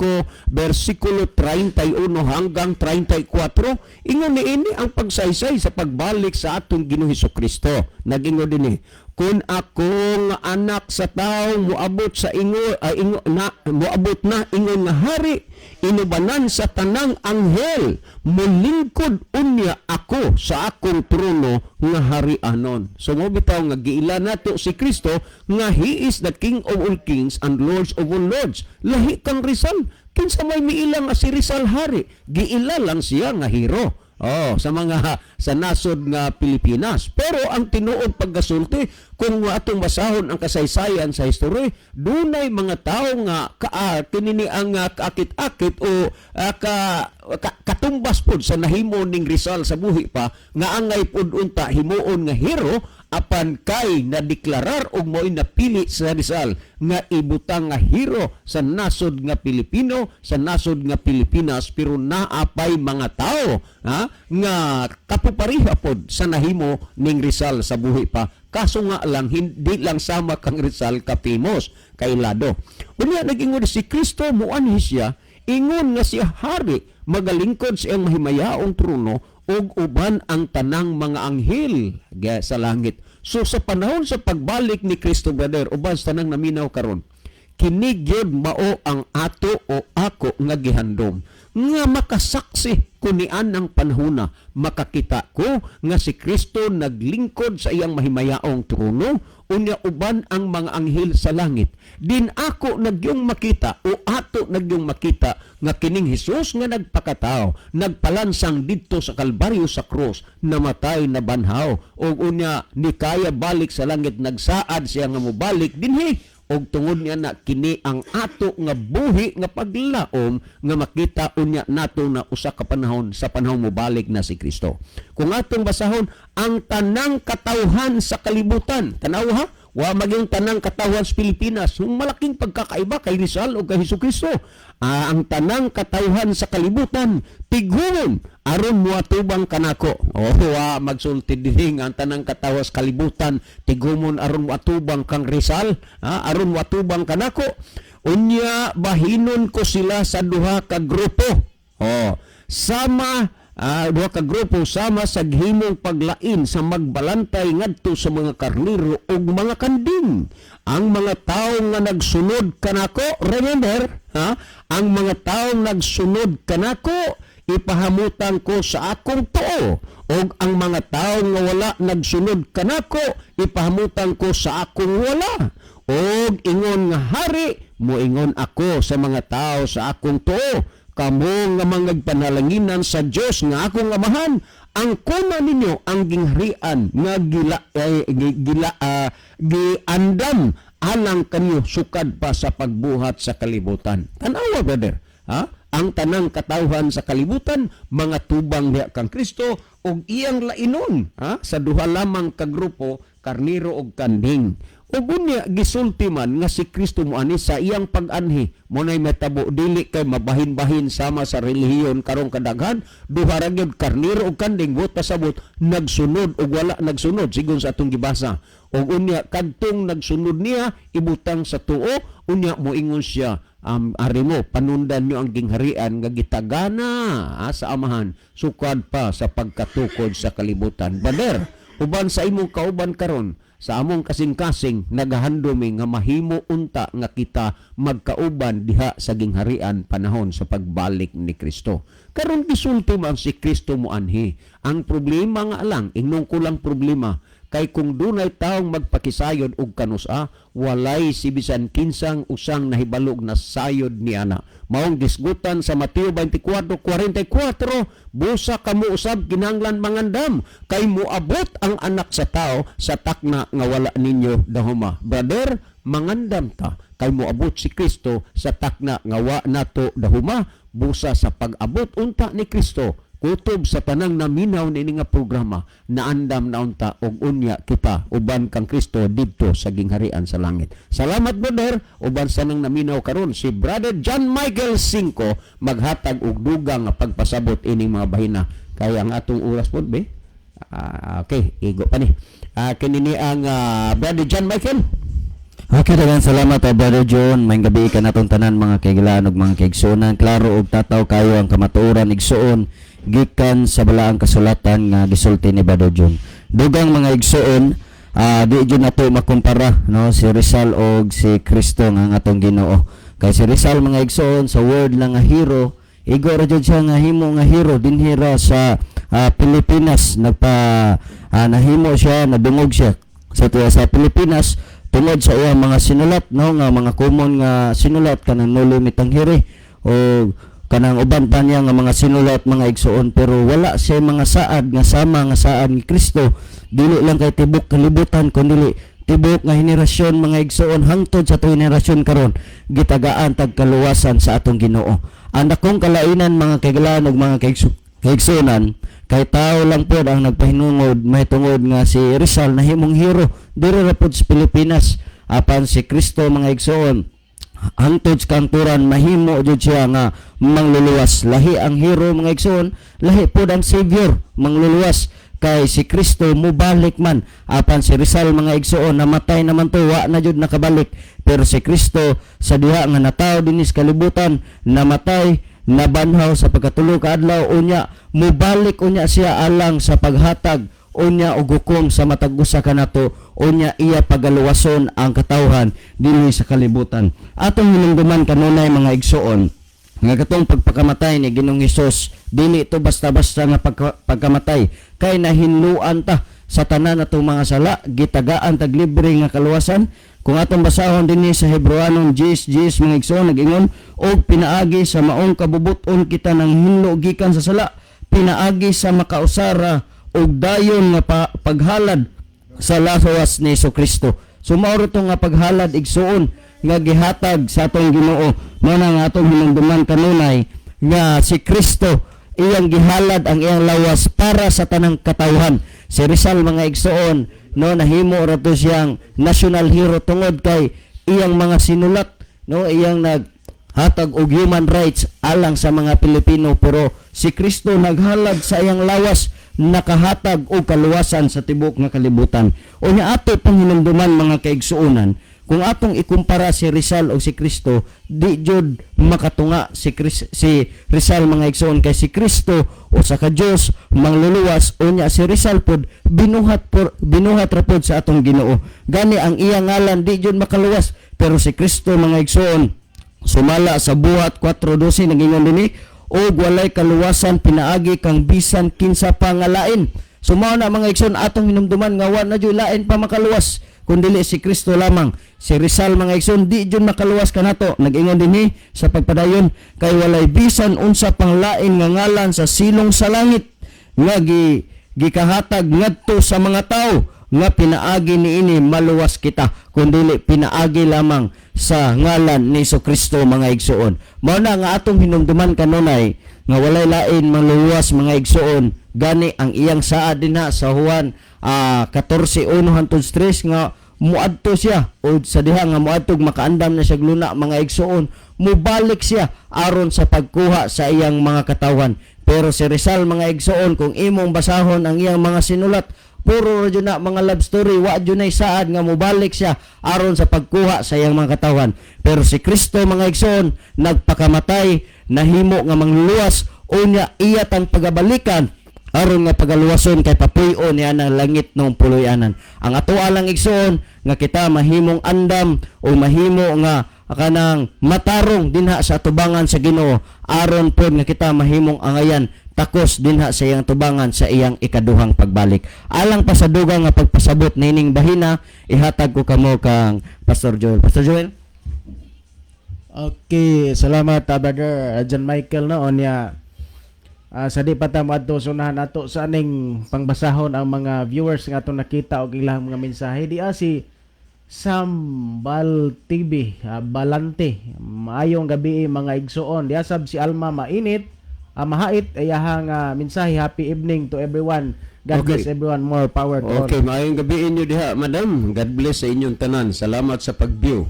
bersikulo 31 hanggang 34. Ingon niini ang pagsaysay sa pagbalik sa atong Ginoo Kristo. Nagingon dinhi, "Kung akong anak sa tao moabot sa ingo, ingo na moabot na ingon nga hari inubanan sa tanang anghel, mulingkod unya ako sa akong trono nga harianon." So mo bitaw nga giila nato si Kristo nga he is the King of all kings and Lords of all lords. Lahi kang Rizal. Kinsa may miila nga si Rizal hari? Giila lang siya nga hero. Oh, sa mga sa nasod nga Pilipinas. Pero ang tinuod pagkasulti, kung atong basahon ang kasaysayan sa history, dunay mga tao nga kinini ang kaakit-akit o katumbas pod sa nahimo ning Rizal sa buhi pa nga angay pod unta himuon nga hero, apan kay nadeklarar og mo'y napili sa Rizal nga ibutang nga hero sa nasod nga Pilipino, sa nasod nga Pilipinas, pero naapay mga tao, ha, nga kapupariha pod sa nahimo ning Rizal sa buhi pa, kaso nga lang hindi lang sama kang Rizal ka famous kay lado. Unya nag-ingon si Kristo, muanhi siya ingon nga siya hari, magalingkod sa iyang mahimayaong trono ug uban ang tanang mga anghel sa langit. So sa panahon sa pagbalik ni Kristo, brother, uban sa tanang naminaw karon, kini gyud mao ang ato o ako nga gihandom nga makasaksi kunian ang panahona, makakita ko nga si Kristo naglingkod sa iyang mahimayaong trono unya uban ang mga anghel sa langit. Din ako nagyong makita o ato nagyong makita nga kining Hesus nga nagpakatao, nagpalansang didto sa Kalbaryo, sa krus, namatay, nabanhaw ug unya nikaya balik sa langit, nagsaad siya nga mobalik dinhi. Og tungod niya na kini ang ato nga buhi nga paglaom nga makita unya nato na usa ka panahon sa panahon mobalik na si Kristo. Kung atong basahon ang tanang katawhan sa kalibutan, tanaw ha, wa maging tanang katawhan sa Pilipinas, yung malaking pagkakaiba kay Rizal o kay Hesus Kristo. Ang tanang katawhan sa kalibutan tigumon aron moatubang kanako. Oh, wa magsulti dinhi nga ang tanang katawhan sa kalibutan tigumon aron moatubang kang Rizal, ha, aron moatubang kanako. Unya bahinon ko sila sa duha ka grupo. Oh, sama duha ka grupo sama sa gihimong paglain sa magbalantay ngadto sa mga karnero ug mga kanding. Ang mga tawo nga nagsunod kanako, remember, ha? Ang mga tawo nagsunod kanako ipahamutan ko sa akong tuo, ug ang mga tawo nga wala nagsunod kanako ipahamutan ko sa akong wala. Og ingon nga hari, moingon ako sa mga tao sa akong tuo, "Kamo nga mga panalanginan sa Dios nga akong Amahan, ang kuna ninyo ang gingharian nga gila eh, gila giandam alang kanyo sukad pa sa pagbuhat sa kalibutan." Tanawa, brother, ha? Ang tanang katawhan sa kalibutan mga tubang diha kang Kristo ug iyang lainon, ha, sa duha lamang ka grupo, karniro ug kanding. Ug unya gisulti man nga si Kristo moani sa iyang pag-anhi, mo nay matabo, dili kay mabahin-bahin sama sa relihiyon karong kadaghan, duha ra gyud, karniro ug kanding, buot pasabot nagsunod ug wala nagsunod sigon sa atong gibasa. Ug unya kadtong nagsunod niya ibutang sa tuo. Unya moingon siya, ari mo, panundan nyo ang gingharian nga gitagana sa Amahan sukad pa sa pagkatukod sa kalibutan. Brother, uban sa imong kauban karon sa among kasing-kasing, nagahandumi nga mahimo unta nga kita magkauban diha sa gingharian panahon sa pagbalik ni Kristo. Karon gisulti man si Kristo moanhi. Ang problema nga lang, ingnon ko lang problema, kay kung dunay taong magpakisayod og kanusa, walay si bisan kinsang usang nahibalog na sayod niana. Maong gisgutan sa Mateo 24:44, busa kamo usab kinahanglan mangandam kay moabot ang Anak sa Tao sa takna nga wala ninyo dahuma. Brother, mangandam ta kay moabot si Kristo sa takna nga wa nato dahuma. Busa sa pag-abot unta ni Kristo, kutob sa tanang naminaw niini nga programa, naandam na unta og unya kita uban kang Kristo didto sa gingharian sa langit. Salamat, brother, uban sa nang naminaw karon. Si Brother John Michael Cinco maghatag og dugang nga pagpasabot ining mga bahina kay ang atong oras pod be. Okay, igo pa ni. Kini ni ang Brother John Michael. Okay, daghang salamat, Brother John. Maayong gabii kanatong tanan, mga kahigalaan ug mga kaigsuonan. Klaro ug tataw kayo ang kamatuoran, igsuon, gikan sa balaang kasulatan nga gisulti ni Brother John. Dugang mga igsuon, di jud nato makumpara, no, si Rizal og si Kristo nga ang atong Ginoo. Kay si Rizal, mga igsuon, sa word lang nga hero, igo ra jud siya nga himo nga hero dinhi ra sa Pilipinas. Nagpa nahimo siya, nadungog siya sa Pilipinas tungod sa iyang mga sinulat, no, nga mga common nga sinulat, kanang Noli Me Tangere o kanang uban pa niya nga mga sinulat, mga igsuon, pero wala siya mga saad nga sama nga saad ni Kristo. Dili lang kay tibok kalibutan kundi tibok nga henerasyon, mga igsuon, hangtod sa atong henerasyon karon gitagaan tag kaluwasan sa atong Ginoo. Ang dakong kalainan, mga kahigalaan ug mga kaigsuonan, kay tao lang pod ang nagpahinungod mahitungod nga si Rizal nahimong hero diri ra pod sa Pilipinas, apan si Kristo, mga igsuon, hangtod sa kangturan mahimo jud siya nga mangluluwas. Lahi ang hero, mga igsuon, lahi pod ang savior, mangluluwas, kay si Kristo mubalik man, apan si Rizal, mga igsuon, namatay naman to, wa na jud nakabalik. Pero si Kristo, sa diha nga natawo dinhi sa kalibutan, namatay, nabanhaw sa pagkatulo ka adlaw, unya mubalik unya siya alang sa paghatag unya og hukom sa matag usa kanato, unya iya pagaluwason ang katawhan dinhi sa kalibutan. Atong hinumduman kanunay, mga igsuon, nga katong pagpakamatay ni Ginoong Hesus, dili ito basta-basta nga pagkamatay, kay nahinluan ta sa tanan atong mga sala, gitagaan tag libre nga kaluwasan. Kung atong basahon dinhi sa Hebrewanon 10:10, mga igsoon, nag-ingon, "Og pinaagi sa maong kabubut-on kita nanghinlo gikan sa sala, pinaagi sa makausara og dayon nga paghalad sa lawas ni Kristo." So mao to nga paghalad, igsuon, nga gihatag sa atong Ginoo. Mao na nga atong hinumduman kanunay nga si Kristo, iyang gihalad ang iyang lawas para sa tanang katawhan. Si Rizal, mga igsuon, no, nahimo ra to siyang national hero tungod kay iyang mga sinulat, no, iyang nag hatag og human rights alang sa mga Pilipino, pero si Kristo naghalad sa iyang lawas, nakahatag og kaluwasan sa tibuok nga kalibutan. Unya ato pang hinumduman, mga kaigsuonan, kung atong ikumpara si Rizal o si Kristo, di jud makatunga si Rizal, mga igsuon, kay si Kristo usa ka Dios mangluluwas, unya si Rizal pod binuhat ra pod sa atong Ginoo. Gani ang iyang ngalan di jud makaluwas, pero si Kristo, mga igsuon, sumala sa Buhat 4:12, nagingon dinhi, "Og walay kaluwasan pinaagi kang bisan kinsa pa nga lain." So mao na, mga igsoon, atong hinumduman nga wa na jud lain pa makaluwas kun dili si Kristo lamang. Si Rizal, mga igsoon, di jud makaluwas kanato. Nag-ingon dinhi sa pagpadayon, "Kay walay bisan unsa pang lain nga ngalan sa silong sa langit nga gikahatag ngadto sa mga tawo nga pinaagi niini maluwas kita, kundili pinaagi lamang sa ngalan ni Kristo," mga igsuon. Mao na nga atong hinumduman kanunay nga walay lain maluwas, mga igsuon. Gani ang iyang saad dinha sa Juan 14:1 hangtod 3 nga muadto siya o sa diha nga muadto, makaandam na siya luna, mga igsuon, mubalik siya aron sa pagkuha sa iyang mga katawhan. Pero si Rizal, mga igsuon, kung imong basahon ang iyang mga sinulat, Puro ra jud na mga love story, wa jud nay saad nga mobalik siya aron sa pagkuha sa iyang mga katawhan. Pero si Kristo, mga igsoon, nagpakamatay, nahimo nga mangluluwas, unya iya tang pagabalikan aron nga pagaluwason kay papuy-on niya ang langit nung puloy-anan. Ang ato lang, igsoon, nga kita mahimong andam o mahimo nga kanang matarong dinha sa atubangan sa Ginoo aron pod nga kita mahimong angayan takos dinha sa iyang tubangan sa iyang ikaduhang pagbalik. Alang pa sa dugang nga pagpasabot nining bahina, ihatag ko kamo kang Pastor Joel. Pastor Joel. Okay, salamat, brother John Michael, no. Onya, sa di pa ta moadto sa unahan ato sa aning pangbasahon ang mga viewers nga atong nakita og ilang mga mensahe. Di si Sambal TV, Balante. Maayong gabi, mga igsoon. Di sab si Alma Mainit, mahait ayahang mensahe, happy evening to everyone. God bless everyone, more power to all. Okay, maayong gabi inyo diha, madam. God bless sa inyong tanan. Salamat sa pag-view.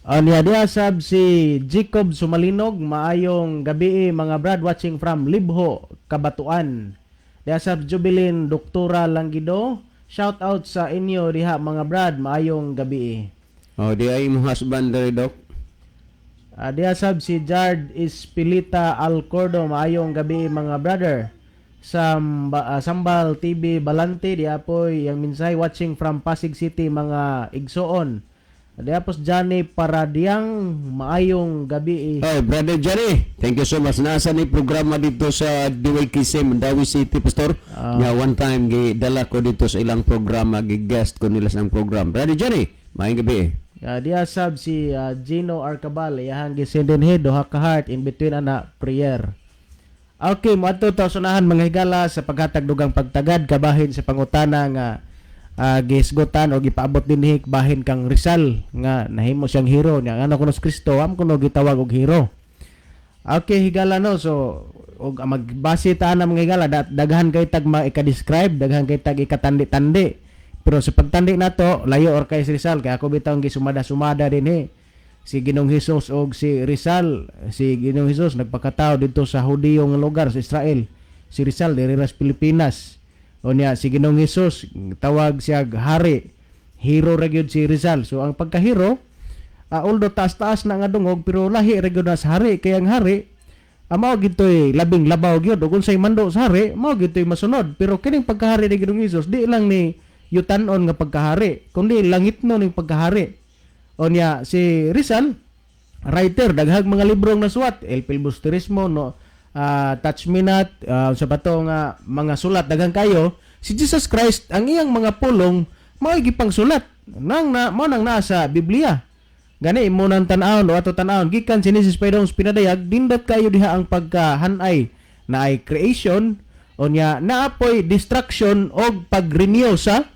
Niya diha sab si Jacob Sumalinog, maayong gabi, mga brad, watching from Libho, Cabatuan. Diha sab Jubilin Doktora Langgido, shout out sa inyo diha, mga brad, maayong gabi. Oh, di ay imong husband diri, Doc. Diha sab si Jard Ispilita Alcordo, maayong gabi, mga brother. Sambal TV Balante, diha poy yang mensahe, watching from Pasig City, mga igsoon. Diha pos Johnny Paradiang, maayong gabi. Hey, Brother Johnny, thank you so much. Nasa ni programa dito sa DYKC, Mandaue City, Pastor. Nga one time, gidala ko dito sa ilang programa, gi-guest ko nila sa ilang program. Brother Johnny, maayong gabi. Diha sab si Gino Arcabal, iyahang gisend dinhi duha ka heart in between ana prayer. Okay, moadto ta sa unahan, mga higala, sa paghatag dugang pagtagad kabahin sa pangutana nga gihisgutan o gipaabot dinhi bahin kang Rizal nga nahimo siyang hero niya, ano kuno si Kristo am kuno gitawag og hero. Okay, higala, no. So og magbase ta ana, mga higala, daghan kay tag ma-ika-describe, daghan kay tag ikatandi-tandi. Pero sa pagtandi nato, layo or kay si Rizal, kay ako bitaw gisumada-sumada dinhi. Si Ginoong Hesus og si Rizal, si Ginoong Hesus nagpakatao didto sa Hudiyo nga lugar sa Israel. Si Rizal diri ra sa Pilipinas. O niya si Ginoong Hesus tawag siya hari. Hero ra gyud si Rizal. So ang pagkahero, although taas-taas na nga dungog, pero lahi ra gyud na sa hari, kay ang hari mao gitoy labing labaw gyud ug unsay mando sa hari mao gitoy masunod. Pero kining pagkahari ni Ginoong Hesus, di lang ni yutanon nga pagkahari kundi langitno ning pagkahari. O niya si Rizal, writer, daghang mga librong nasuwat, El Filibusterismo, no, Touch Me Not, sa bato nga mga sulat, daghan kayo. Si Jesus Christ, ang iyang mga pulong mao gipangsulat nang na mao nang naa sa Biblia. Gani imo nang tan-awon o ato tan-awon gikan si Genesis pa sa Pinadayag, nindot kayo diha ang pagkahanay na ay creation, unya naapoy destruction og pag-renew sa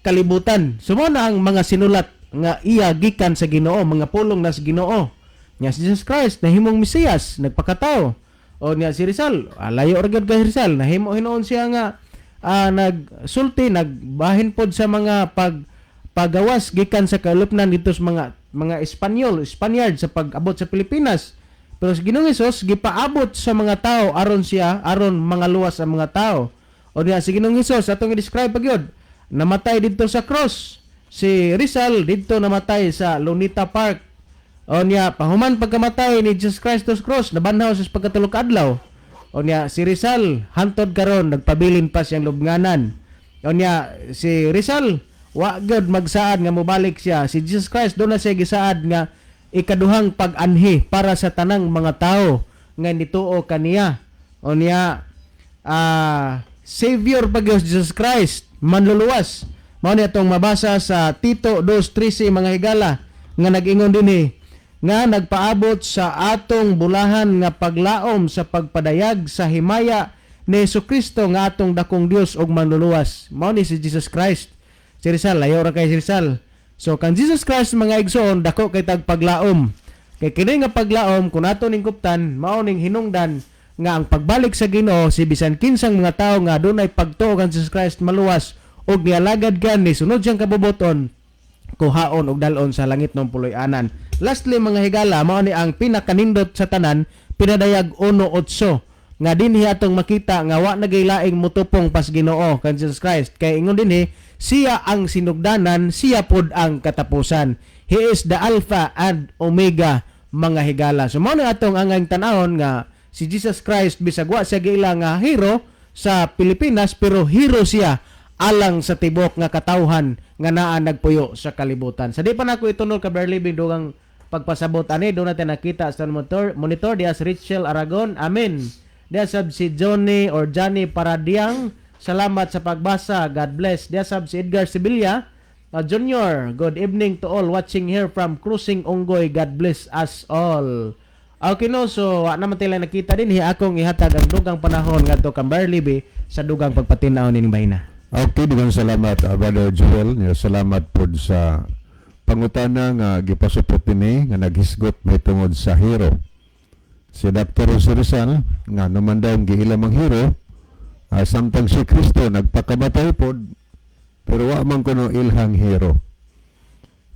kalibutan. So mao na ang mga sinulat nga iya gikan sa Ginoo, mga pulong na sa Ginoo. Nya si Jesus Christ nahimong Mesiyas, nagpakatao. O niya si Rizal, layo ra gyud kay Rizal, nahimo hinuon siya nga nagsulti, nagbahin pod sa mga pagawas gikan sa kalupnan dito sa mga Espanyol, Spaniard sa pag-abot sa Pilipinas. Pero sa Ginoong Hesus gipaabot sa mga tao aron siya aron mga luwas ang mga tao. O niya si Ginoong Hesus, atong i-describe pa gyud, namatay didto sa cross. Si Rizal didto namatay sa Luneta Park. O niya pahuman pagkamatay ni Jesus Christ sa cross, nabanhaw sa pagkatulo ka adlaw. O niya si Rizal hantod karon nagpabilin pa siyang lubnganan. O niya si Rizal wa gyud magsaad nga mobalik siya. Si Jesus Christ doon na siya gisaad nga ikaduhang pag-anhi para sa tanang mga tao nga nituo kaniya. O niya Savior pa gyud si Jesus Christ, manluluwas. Mao ni atong mabasa sa Tito 2:13, mga higala, nga nag-ingon dinhi nga nagpaabot sa atong bulahan nga paglaom sa pagpadayag sa himaya ni Kristo nga atong dakong Dios ug manluluwas. Mao ni si Jesus Christ. Si Rizal, layo ra kay si Rizal. So kan Jesus Christ, mga igsoon, dako kay tag paglaom. Kay kini nga paglaom kun ato ning kuptan, mao ning hinungdan nga ang pagbalik sa Ginoo, si bisan kinsang mga tawo nga adunay pagtuo kan Jesus Christ maluwas ug nialagad kan ni sunod siyang kabubuton, kuhaon og dalon sa langit ng puloy-anan. Lastly, mga higala, mao ni ang pinakanindot sa tanan, Pinadayag 1:8. Nga dinhi atong makita nga wa na laing mutupong pas Ginoo kan Jesus Christ, kay ingon dinhi, siya ang sinugdanan, siya pod ang katapusan. He is the Alpha and Omega, mga higala. So mao na atong angayng tan-awon nga si Jesus Christ, bisag wa siya giila nga hero sa Pilipinas, pero hero siya alang sa tibok nga katawhan nga naa nagpuyo sa kalibutan. Sa di pa nako itunol ka Brother Living dugang pagpasabot ani, do natin nakita sa monitor monitor dias Rachel Aragon. Amen. Diya sab si Johnny or Johnny Paradiang, salamat sa pagbasa. God bless. Diya sab si Edgar Sevilla Junior, good evening to all watching here from Cruising Unggoy. God bless us all. Okay no, so wa naman tayo nakita din hi, akong ihatag ang dugang panahon ngadto kang Brother Libby sa dugang pagpatin-aw ning bahina. Okay, daghang salamat, Brother Joel. Ya, salamat pod sa pangutana nga gipasupot dinhi nga naghisgot may tungod sa hero. Si Dr. Jose Rizal nga naman daw ang giila mang hero, samtang si Kristo nagpakamatay pod pero wa man kuno ilhang hero.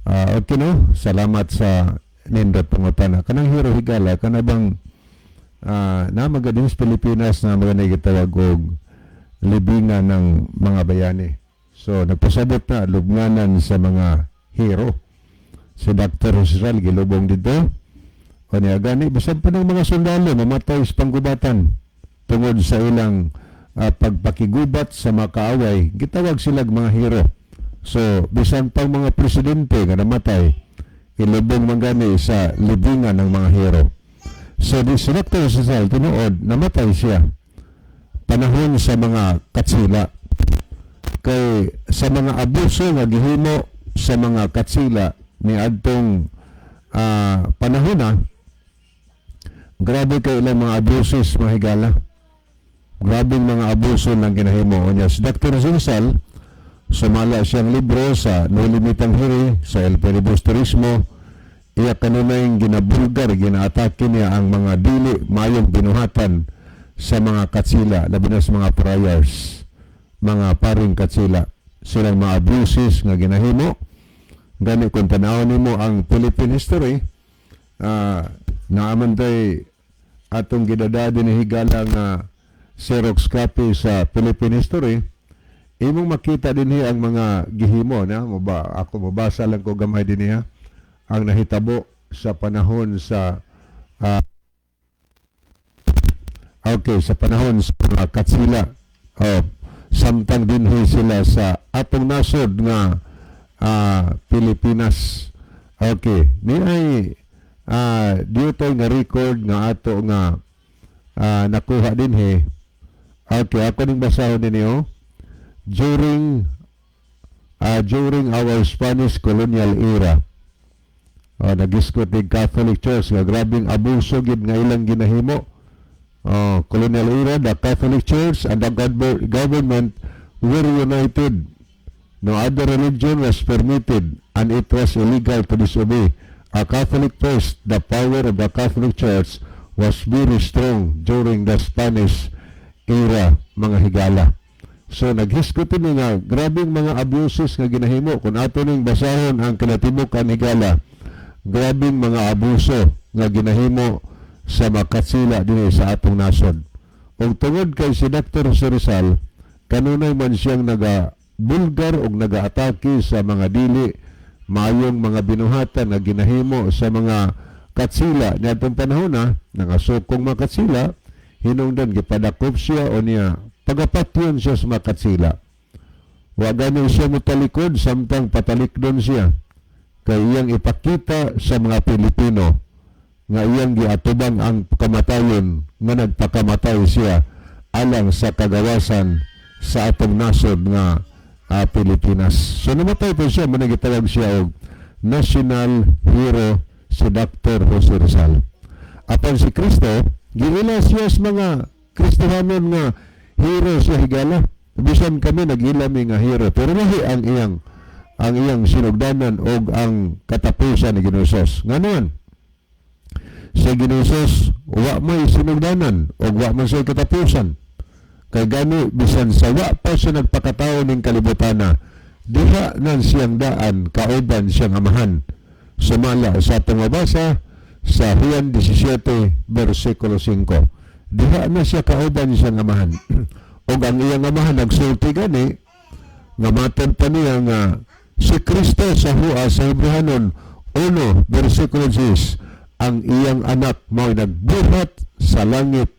Okay no, salamat sa nindot pangutana. Kanang hero, higala, kana bang na din sa Pilipinas na mga gitawag og libingan ng mga bayani. So nagpasabot na lubnganan sa mga hero. Si Dr. Rizal gilubong dito. O niya gani bisan pa ng mga sundalo mamatay sa panggubatan tungod sa ilang pagpakigubat sa mga kaaway, gitawag sila mga hero. So bisan pang mga presidente nga namatay, ilubong man gani sa libingan ng mga hero. So di si Dr. Rizal, tinuod namatay siya panahon sa mga katsila, kay sa mga abuso nga gihimo sa mga katsila ni adtong panahon na, grabe kay ilang mga abusos, mga higala, grabe mga abuso lang ginahimo. Unya si Dr. Rizal, sumala siyang libro sa Noli Me Tangere, sa El Turismo, iya kanunay ginabulgar, ginaatake niya ang mga dili mayong binuhatan sa mga katsila, labi na sa mga friars, mga paring katsila, silang mga abuses nga ginahimo. Gani kung tanawon nimo ang Philippine history, naaman tay atong gidada ni higala nga Xerox copy sa Philippine history, imong makita dinhi ang mga gihimo na maba ako mabasa lang ko gamay dinhi ha, ang nahitabo sa panahon sa okay, sa panahon sa mga katsila, oh, samtang dinhi sila sa atong nasod nga Pilipinas. Okay, ni ay dito nga record nga ato nga nakuha dinhi. Okay, ako ning basahon ninyo. During our Spanish colonial era, nagisgot ni Catholic Church nga grabing abuso gid nga ilang ginahimo. Oh, colonial era, the Catholic Church and the government were united. No other religion was permitted and it was illegal to disobey a Catholic priest. The power of the Catholic Church was very strong during the Spanish era, mga higala. So naghisgot ni nga grabing mga abuses nga ginahimo. Kung ato ning basahon ang kinatibukan, higala, grabing mga abuso nga ginahimo sa makatsila dinhi sa atong nasod. Ug tungod kay si Dr. Jose Rizal kanunay man siyang naga bulgar og nagaatake sa mga dili maayong mga binuhatan nga ginahimo sa mga katsila niadtong panahon na nangasukong mga katsila, hinungdan gipadakop siya o niya pagapatyon siya sa mga katsila. Wa gani siya motalikod samtang patalikdon siya, kay iyang ipakita sa mga Pilipino nga iyang giatubang ang kamatayon, nga nagpakamatay siya alang sa kagawasan sa atong nasod nga Pilipinas. So namatay po siya, man gitawag siya og national hero si Dr. Jose Rizal. Apan si Kristo, giila siya sa mga Kristohanon nga hero siya, higala. Bisan kami nagila mi nga hero, pero lahi ang iyang sinugdanan og ang katapusan ni Ginoo Jesus. Nganon, sa Ginoo Jesus, wa may sinugdanan og wa man siya katapusan. Kay gani bisan sa wa pa siya nagpakatao ning kalibutana, diha nan siyang daan kauban siyang Amahan. Sumala sa atong mabasa sa Juan 17 versikulo 5. Diha na siya kauban siyang amahan. Og ang iyang amahan nagsulti gani nga matod pa niya nga si Kristo sa hua sa Hebrehanon 1 versikulo 6, ang iyang anak mao nagbuhat sa langit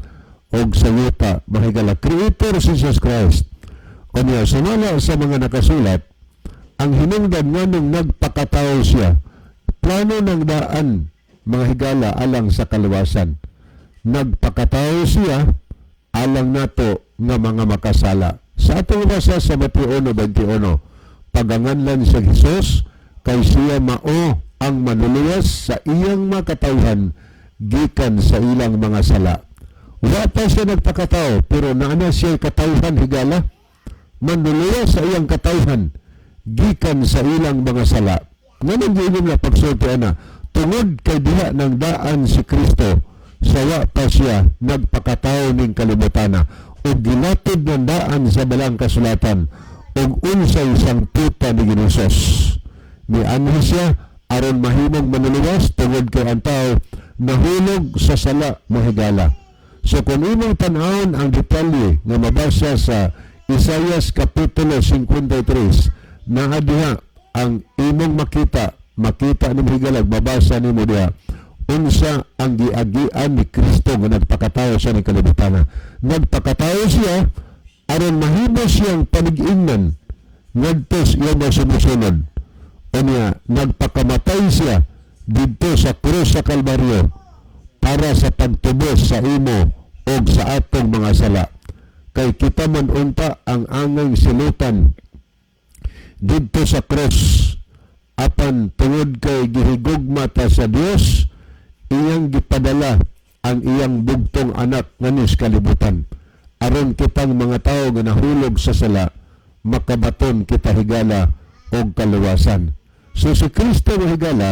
og sa yuta, mahigala. Creator si Jesus Christ. Unya, sumala sa mga nakasulat, ang hinungdan nganong nagpakatao siya, plano ng daan, mga higala, alang sa kaluwasan. Nagpakatao siya alang nato nga mga makasala. Sa atong basa sa Mateo 1:21, paganganlan sa Jesus kay siya mao ang manluluwas sa iyang makatawhan gikan sa ilang mga sala. Wa pa siya nagpakatao, pero naa siya katawhan, higala, manluluwas sa iyang katawhan gikan sa ilang mga sala. Nganong giinom na pagsulti ana? Tungod kay diha ng daan si Kristo sa wa pa siya nagpakatao ning kalibutana ug gilatod ng daan sa balang kasulatan ug unsay sangputa ni Ginosos. Mianhi siya aron mahimong manluluwas tungod kay ang tao nahulog sa sala, mahigala. So kung imong tan-awon ang detalye nga mabasa sa Isaias Kapitulo 53, naa diha ang imong makita, makita ni higalag, mabasa nimo diha unsa ang giagian ni Kristo nga nagpakatao siya ni kalibutan. Nagpakatao siya aron mahimo siyang panig-ingnan ngadto sa iyang mga sumusunod. Unya, nagpakamatay siya didto sa krus sa Kalbaryo para sa pagtubos sa imo og sa atong mga sala. Kay kita man unta ang angay silutan didto sa krus, apan tungod kay gihigugma ta sa Dios, iyang gipadala ang iyang bugtong anak nganis kalibutan aron kitang mga tao nga nahulog sa sala makabaton kita, higala, og kaluwasan. So si Kristo nga, higala,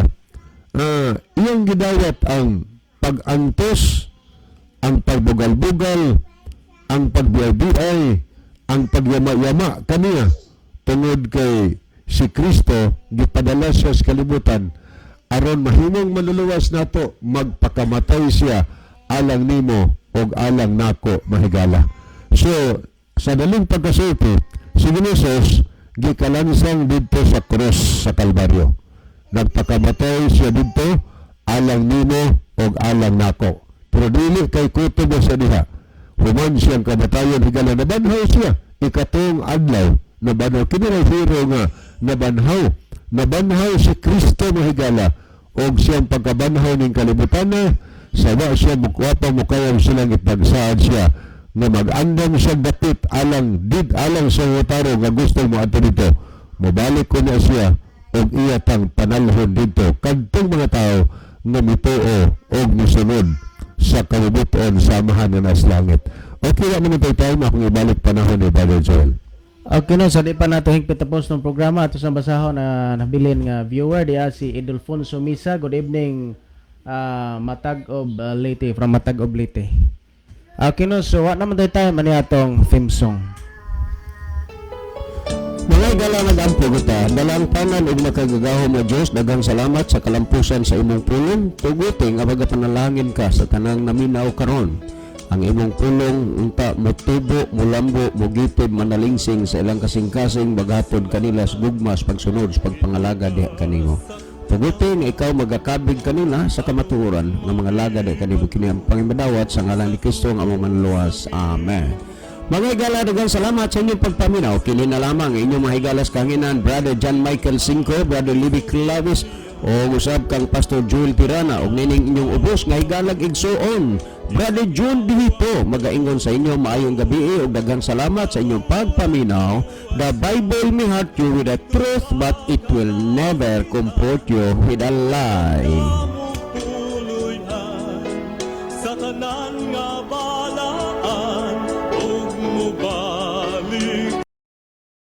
iyang gidawat ang pag-antos, ang pagbugal-bugal, ang pagbiyay-biyay, ang pagyama-yama kaniya tungod kay si Kristo gipadala siya sa kalibutan aron mahimong manluluwas nato. Magpakamatay siya alang nimo og alang nako, mahigala. So sa daling pagkasulti, si Jesus gikalansang didto sa krus sa Kalbaryo. Nagpakamatay siya didto alang nimo og alang nako. Pero dili kay kutob sa diha. Human siyang kamatayon, higala, nabanhaw siya ikatong adlaw. Nabanhaw kini ray hero nga nabanhaw. Nabanhaw si Kristo, mahigala, og siyang pagkabanhaw ning kalibutan na sa wa siya mukwa pa mukayang silang ipagsaad siya nga mag-andam siya dapit alang did alang sa taro nga gusto mo adto dito. Mobalik ko na siya og iya tang panalhon dito kadtong mga tao nga mituo og misunod sa kabubut-on sa Amahan nga nasa langit. Okay na naman tayo time akong ibalik panahon ni Brother Joel. Okay no, so di pa nato hingpit tapos ng programa, ato sa basahon na nabilin nga viewer diya, si Idolfonso Misa. Good evening, Matag of Leyte, from Matag of Leyte. Okay no, so wa naman tayo time ani atong theme song. Mga higala, nag-ampo kita. Dalang tanan ug makagagahom nga Dios, daghang salamat sa kalampusan sa imong pulong. Tuguti nga magapanalangin ka sa tanang naminaw karon. Ang imong pulong unta motubo, mulambo, mugitib, manalingsing sa ilang kasing-kasing, maghatod kanila sa gugma, sa pagsunod, sa pagpangalaga diha kanimo. Tuguti nga ikaw magakabig kanila sa kamatuoran nga mga laga diha kanimo. Kini ang pangimadawat sa ngalan ni Kristo ang among manluluwas. Amen. Mga higala, daghang salamat sa inyong pagpaminaw. Kini na lamang inyong mga higalas kahanginan, Brother John Michael Cinco, Brother Libby Clavis, o usab kang Pastor Joel Tirana, ug nining inyong ubos nga higalag igsuon, Brother June Dihito, magaingon sa inyo maayong gabi ug daghang salamat sa inyong pagpaminaw. The Bible may hurt you with the truth, but it will never comfort you with a lie. Puloy-an sa tanan nga balaan ug mubalik.